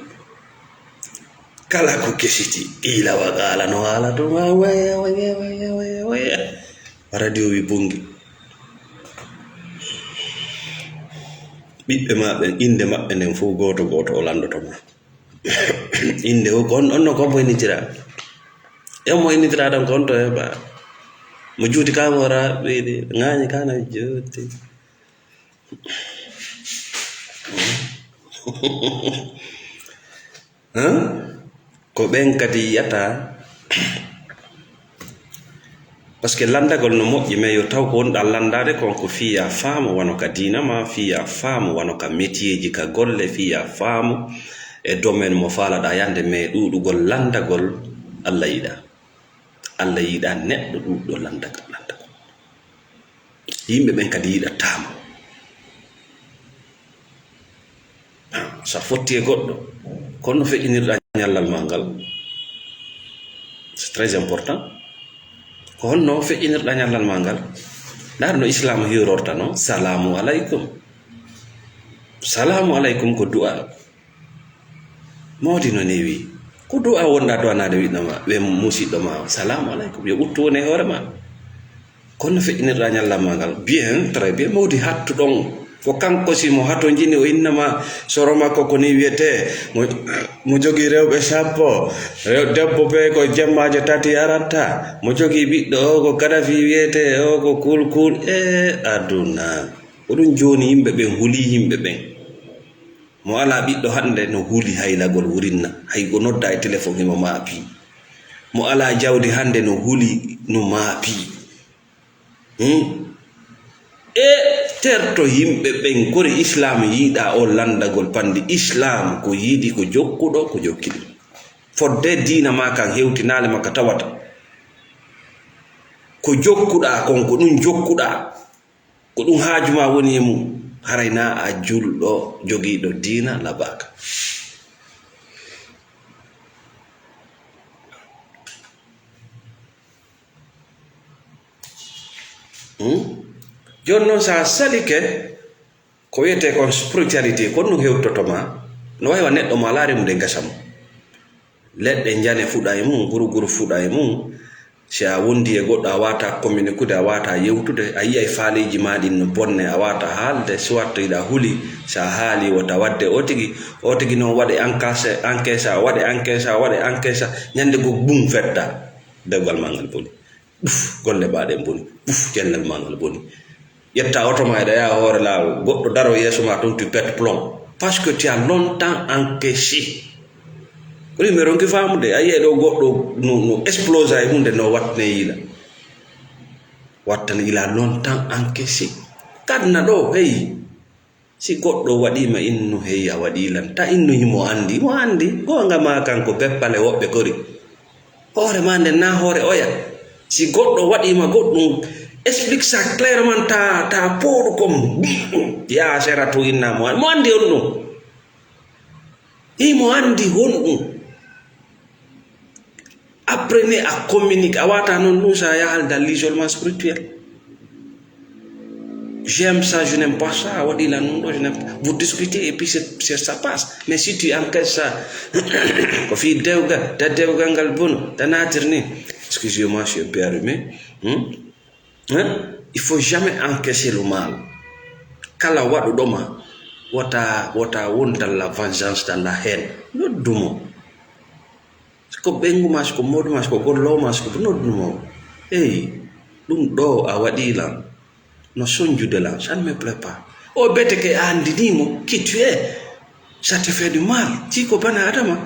Kala ko kesiti, qiila wa qaala no haala to ma, waya, waya, waya, waya, waya. Radio wi bongi. Ɓiɓɓe ma ɓen, innde maɓɓe nden fof gooto gooto o lanndoto ma. Innde o, on, on no ko mo innitira. E mo innitira ɗon ko on to heɓa. Mo juuti ka mo ra, ɓeydi, ŋaañi ka na juuti. Hein? Ko ɓen kadi yiyata. Parce que lanndagol no moƴƴi, mais yo taw ko wonɗaa lanndaade kon ko fii yaa faamu wano ka diina ma, fii yaa faamu wano ka métier ji, ka golle, fii yaa faamu e domaine mo faalaɗaa yande, mais ɗuuɗugol lanndagol Alla yiɗaa. Alla yiɗaa neɗɗo ɗuuɗɗo lanndaga-, lanndagol. Yimɓe ɓen kadi yiɗataa mo. So a fotti e goɗɗo, ko honno feƴƴinirɗaa ñallal maa ngal? C'est très important. Ko honno feƴƴinirɗaa ñallal maa ngal? Ndaar no Islaam hiwrorta non, "Salaamu alaykum." "Salaamu alaykum" ko du'a. Mawdi no newi. Ko du'a wonɗaa du'anaade ɓiɗɗo ma, ɓe musiɗɗo ma o. "Salaamu alaykum." Yo ɓuttu woni e hoore ma. Kono feƴƴinirɗaa ñallal maa ngal. Bien, très bien. Mawdi hattuɗon. Ko kanko si mo hatonjini o innama soro makko ko ni wiyetee. Mo, mo jogii rewɓe sappo. Rew-, debbo bee ko jemmaaje tati aratta. Mo jogii ɓiɗɗo o ko Kadafi wiyetee, o ko kuul kuul. E aduna. Ko ɗum jooni yimɓe ɓen huli yimɓe ɓen. Mo alaa ɓiɗɗo hannde no huli haylagol wurinna. Hay ko nodda e telefon himo maapi. Mo alaa jawdi hannde no huli no maapi. Hmm? E terto yimɓe ɓen kori Islaam yiɗaa o lanndagol panndi. Islaam ko yiɗi ko jokkuɗo, ko jokki ɗum. Fodde diina maa kan hewtinaali ma ka tawata. Ko jokkuɗaa kon, ko ɗum jokkuɗaa. Ko ɗum haaju maa woni e mum. Haray naa a julɗo jogiiɗo diina labaaka. Hmm? Jooni noon, so a salike, Ko wiyetee kon spiritualité, kon ɗum hewtoto ma, no wayi wa neɗɗo mo alaa remude ngesa mum. Leɗɗe njane fuɗa e mum, guruguru fuɗa e mum. Si a wondi e goɗɗo, a waata communiquude, a waata yewtude, a yi'ay faaleeji maa ɗin no bonne, a waata haalde, soit hiɗa huli, si a haali, wota waɗde o tigi, o tigi noon waɗe encaissé, encaissé, waɗe encaissé, waɗe encaissé, ñande goo bum fetta, dewgal maa ngal boni. Uf, golle maa ɗen boni. Uf, cellal maa ngal boni. Ƴetta oto maa, eɗa yaha hoore laawol, goɗɗo daro yeeso maa toon, tu pètes plomb. Parce que tu as longtemps encaissé. Ko ɗum mi ronki faamude. A yi'ay ɗo goɗɗo no, no explosa e huunde, no wattine yiila. Wattane, il a longtemps encaissé. Kadna ɗo, hey. Si goɗɗo waɗii ma innu, hey, a waɗii lan. Ta innu himo anndi, himo anndi. Goonga maa, kanko beppale woɓɓe kori. Hoore maa nden naa hoore oya. Si goɗɗo waɗii ma goɗɗum, explique ça clairement, ta, ta pooɗu kon. Yaa sera to inna mo, mo anndi honɗum. Himo anndi honɗum. Apprenez à communiquer. A waata noon ɗum, sa yaha dans l'isolement spirituel. J'aime ça, je n'aime pas ça. A waɗi lan ɗum ɗo, je n'aime pas. Vous discutez et puis c'est, c'est, ça passe. Mais si tu encaisses ça, ko fii dewgal, ta dewgal ngal bono, ta naatir ni. Excusez-moi, je suis un peu arrumé. Hmm? Hein? Il faut jamais encaisser le mal. Kala waɗuɗo ma, wota, wota won dans la vengeance, dans la haine. Noddu mo. Si ko ɓeyngu maa, si ko moodu maa, si ko golloowo maa, si ko noddu mo. Hey, ɗum ɗo a waɗii lan. No sonjude lan, ça ne me plaît pas. O bete ke a anndinii mo qui tu es. Ça te fait du mal. Ci ko bana Adama.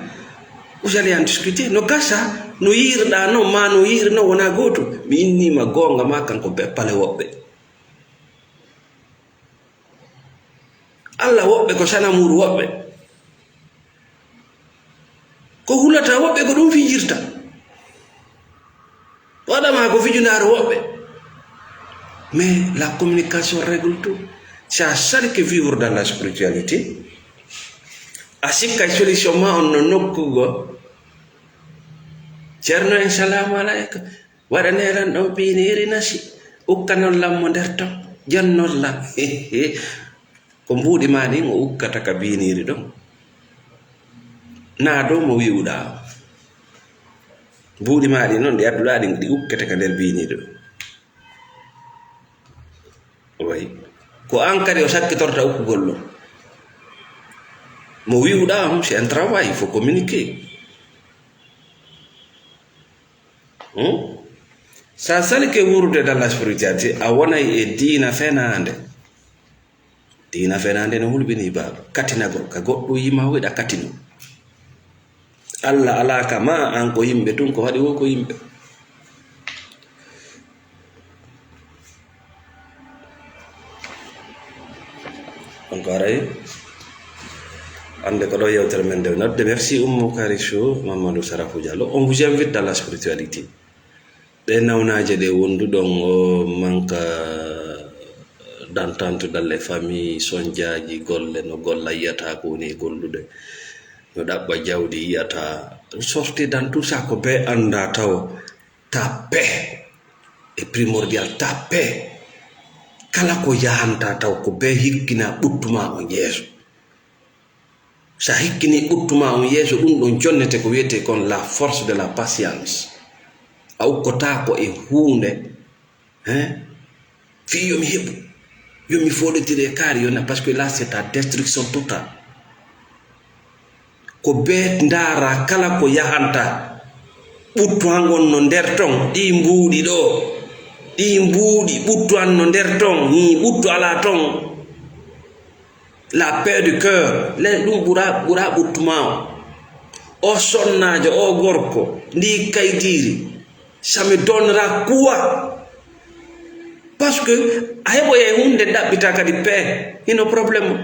Vous allez en discuter. No gasa, no yiirɗaa non, maa no yiiri non, wonaa gootum. Mi innii ma goonga maa kanko beppale woɓɓe. Alla woɓɓe ko sanamuuru woɓɓe. Ko hulata woɓɓe ko ɗum fijirta. Waɗa ma ko fijundaaro woɓɓe. Mais la communication règle tout. Si a sali ke vivre dans la spiritualité, a sikka solution ma on no nokkugo. Ceerno en, salaamu aleykum. Waɗanee lan ɗon biiniiri nasi. Ukkanon lan mo nder ton. Jonnon lan. Ko mbuuɗi maa ɗin o ukkata ka biiniiri ɗon. Naa dow mo wi'uɗaa. Mbuuɗi maa ɗin non ɗi adduɗaa ɗin, ɗi ukkete ka nder biiniiri ɗon. Way. Ko an kadi o sakkitorta ukkugol ɗon. Mo wi'uɗaa on, c'est un travail, il faut communiquer. Hmm? Sa salike wuurude dans la spiritualité, a wonay e diina fenaande. Diina fenaande no hulɓinii baaba. Katinagol ka goɗɗo yima o yiɗa katino. Alla alaa ka ma, an ko yimɓe tun, ko waɗi wo ko yimɓe. Donc, aray, hannde ko ɗo yewtere men nde nodde. Merci, Oumou Karichou, Mamadou Sarafou Diallo. On vous invite dans la spiritualité. Ɗe nawnaaje ɗe wonduɗon o, manque d'entente dans les familles, sonjaaji, golle, no golla yiyata ko woni e gollude, no ɗaɓɓa jawdi yiyata. Sortez dans tout ça, ko bee annda taw. Ta paix est primordial, ta paix. Kala ko yahanta taw ko bee hikkina ɓuttu ma on yeeso. Sa hikkini ɓuttu ma on yeeso, ɗum ɗon jonnete ko wiyetee kon la force de la patience. A ukkotaako e huunde, hein? Fii yo mi heɓu, yo mi fooɗotire kaari, yo na, parce que là, c'est ta destruction totale. Ko bee ndaara kala ko yahanta. Ɓuttu han on no nder ton, ɗii mbuuɗi ɗo, ɗii mbuuɗi, ɓuttu han no nder ton, hii, ɓuttu alaa ton. La paix du cœur, le, ɗum ɓura, ɓura ɓuttu ma o. O sonnaajo, o gorko, ndi kaydiiri, ça me donnera quoi? Parce que a heɓoyay hunde ɗaɓɓita kadi paix, hino problème o.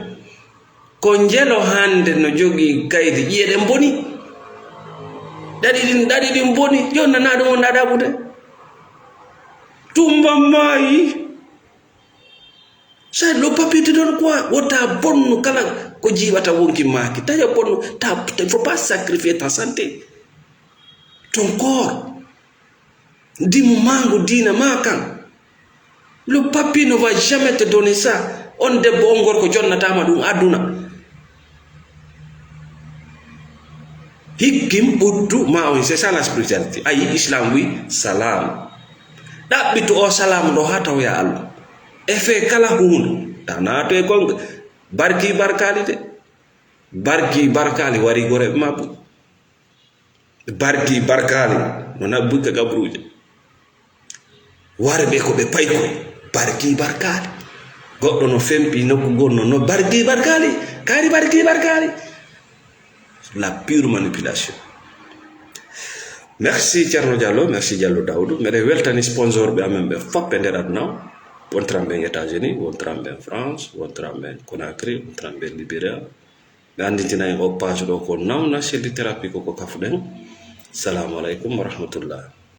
Ko njelo hannde no jogii kaydi, ƴi'e ɗen boni. Ɗaɗi ɗin, ɗaɗi ɗin boni, yo nana ɗum o ɗaɗaɓude. Tumba maayi. C'est le papier te donne quoi? Wota bonnu kala ko jiiɓata wonki maaki. Tawi bonnu, ta, il faut pas sacrifier ta santé, ton corps. Dimu mangu diina ma kan. Le papier ne va jamais te donner ça. On debbo, on gorko jonnataama ɗum aduna. Hikkim, ɓuttu, ma on, c'est ça la spiritualité. Ayi, Islam wi salam. Ɗaɓɓitu o salam ɗo haa tawya Allah. E fee kala huunde. Ta naato e gonga. Barki barkali de. Barki barkali wari gore ma bu. Barki barkali no nabbuka gabruuje. Warɓe ko ɓe paykoy. Barki barkali. Goɗɗo no fempi nokku gol no, no barki barkali. Kari barki barkali. La pure manipulation. Merci Thierno Diallo, merci Diallo Daoudou. Mbeɗa weltani sponsor ɓe amen ɓe fop e nder aduna. Wontiran ɓen États-Unis, wontiran ɓen France, wontiran ɓen Conakry, wontiran ɓen Liberia. Ɓe anndintina en o page ɗo ko Nawna Selli Thérapie ko ko kafuɗen. Salamu aleykum wa rahmatullah.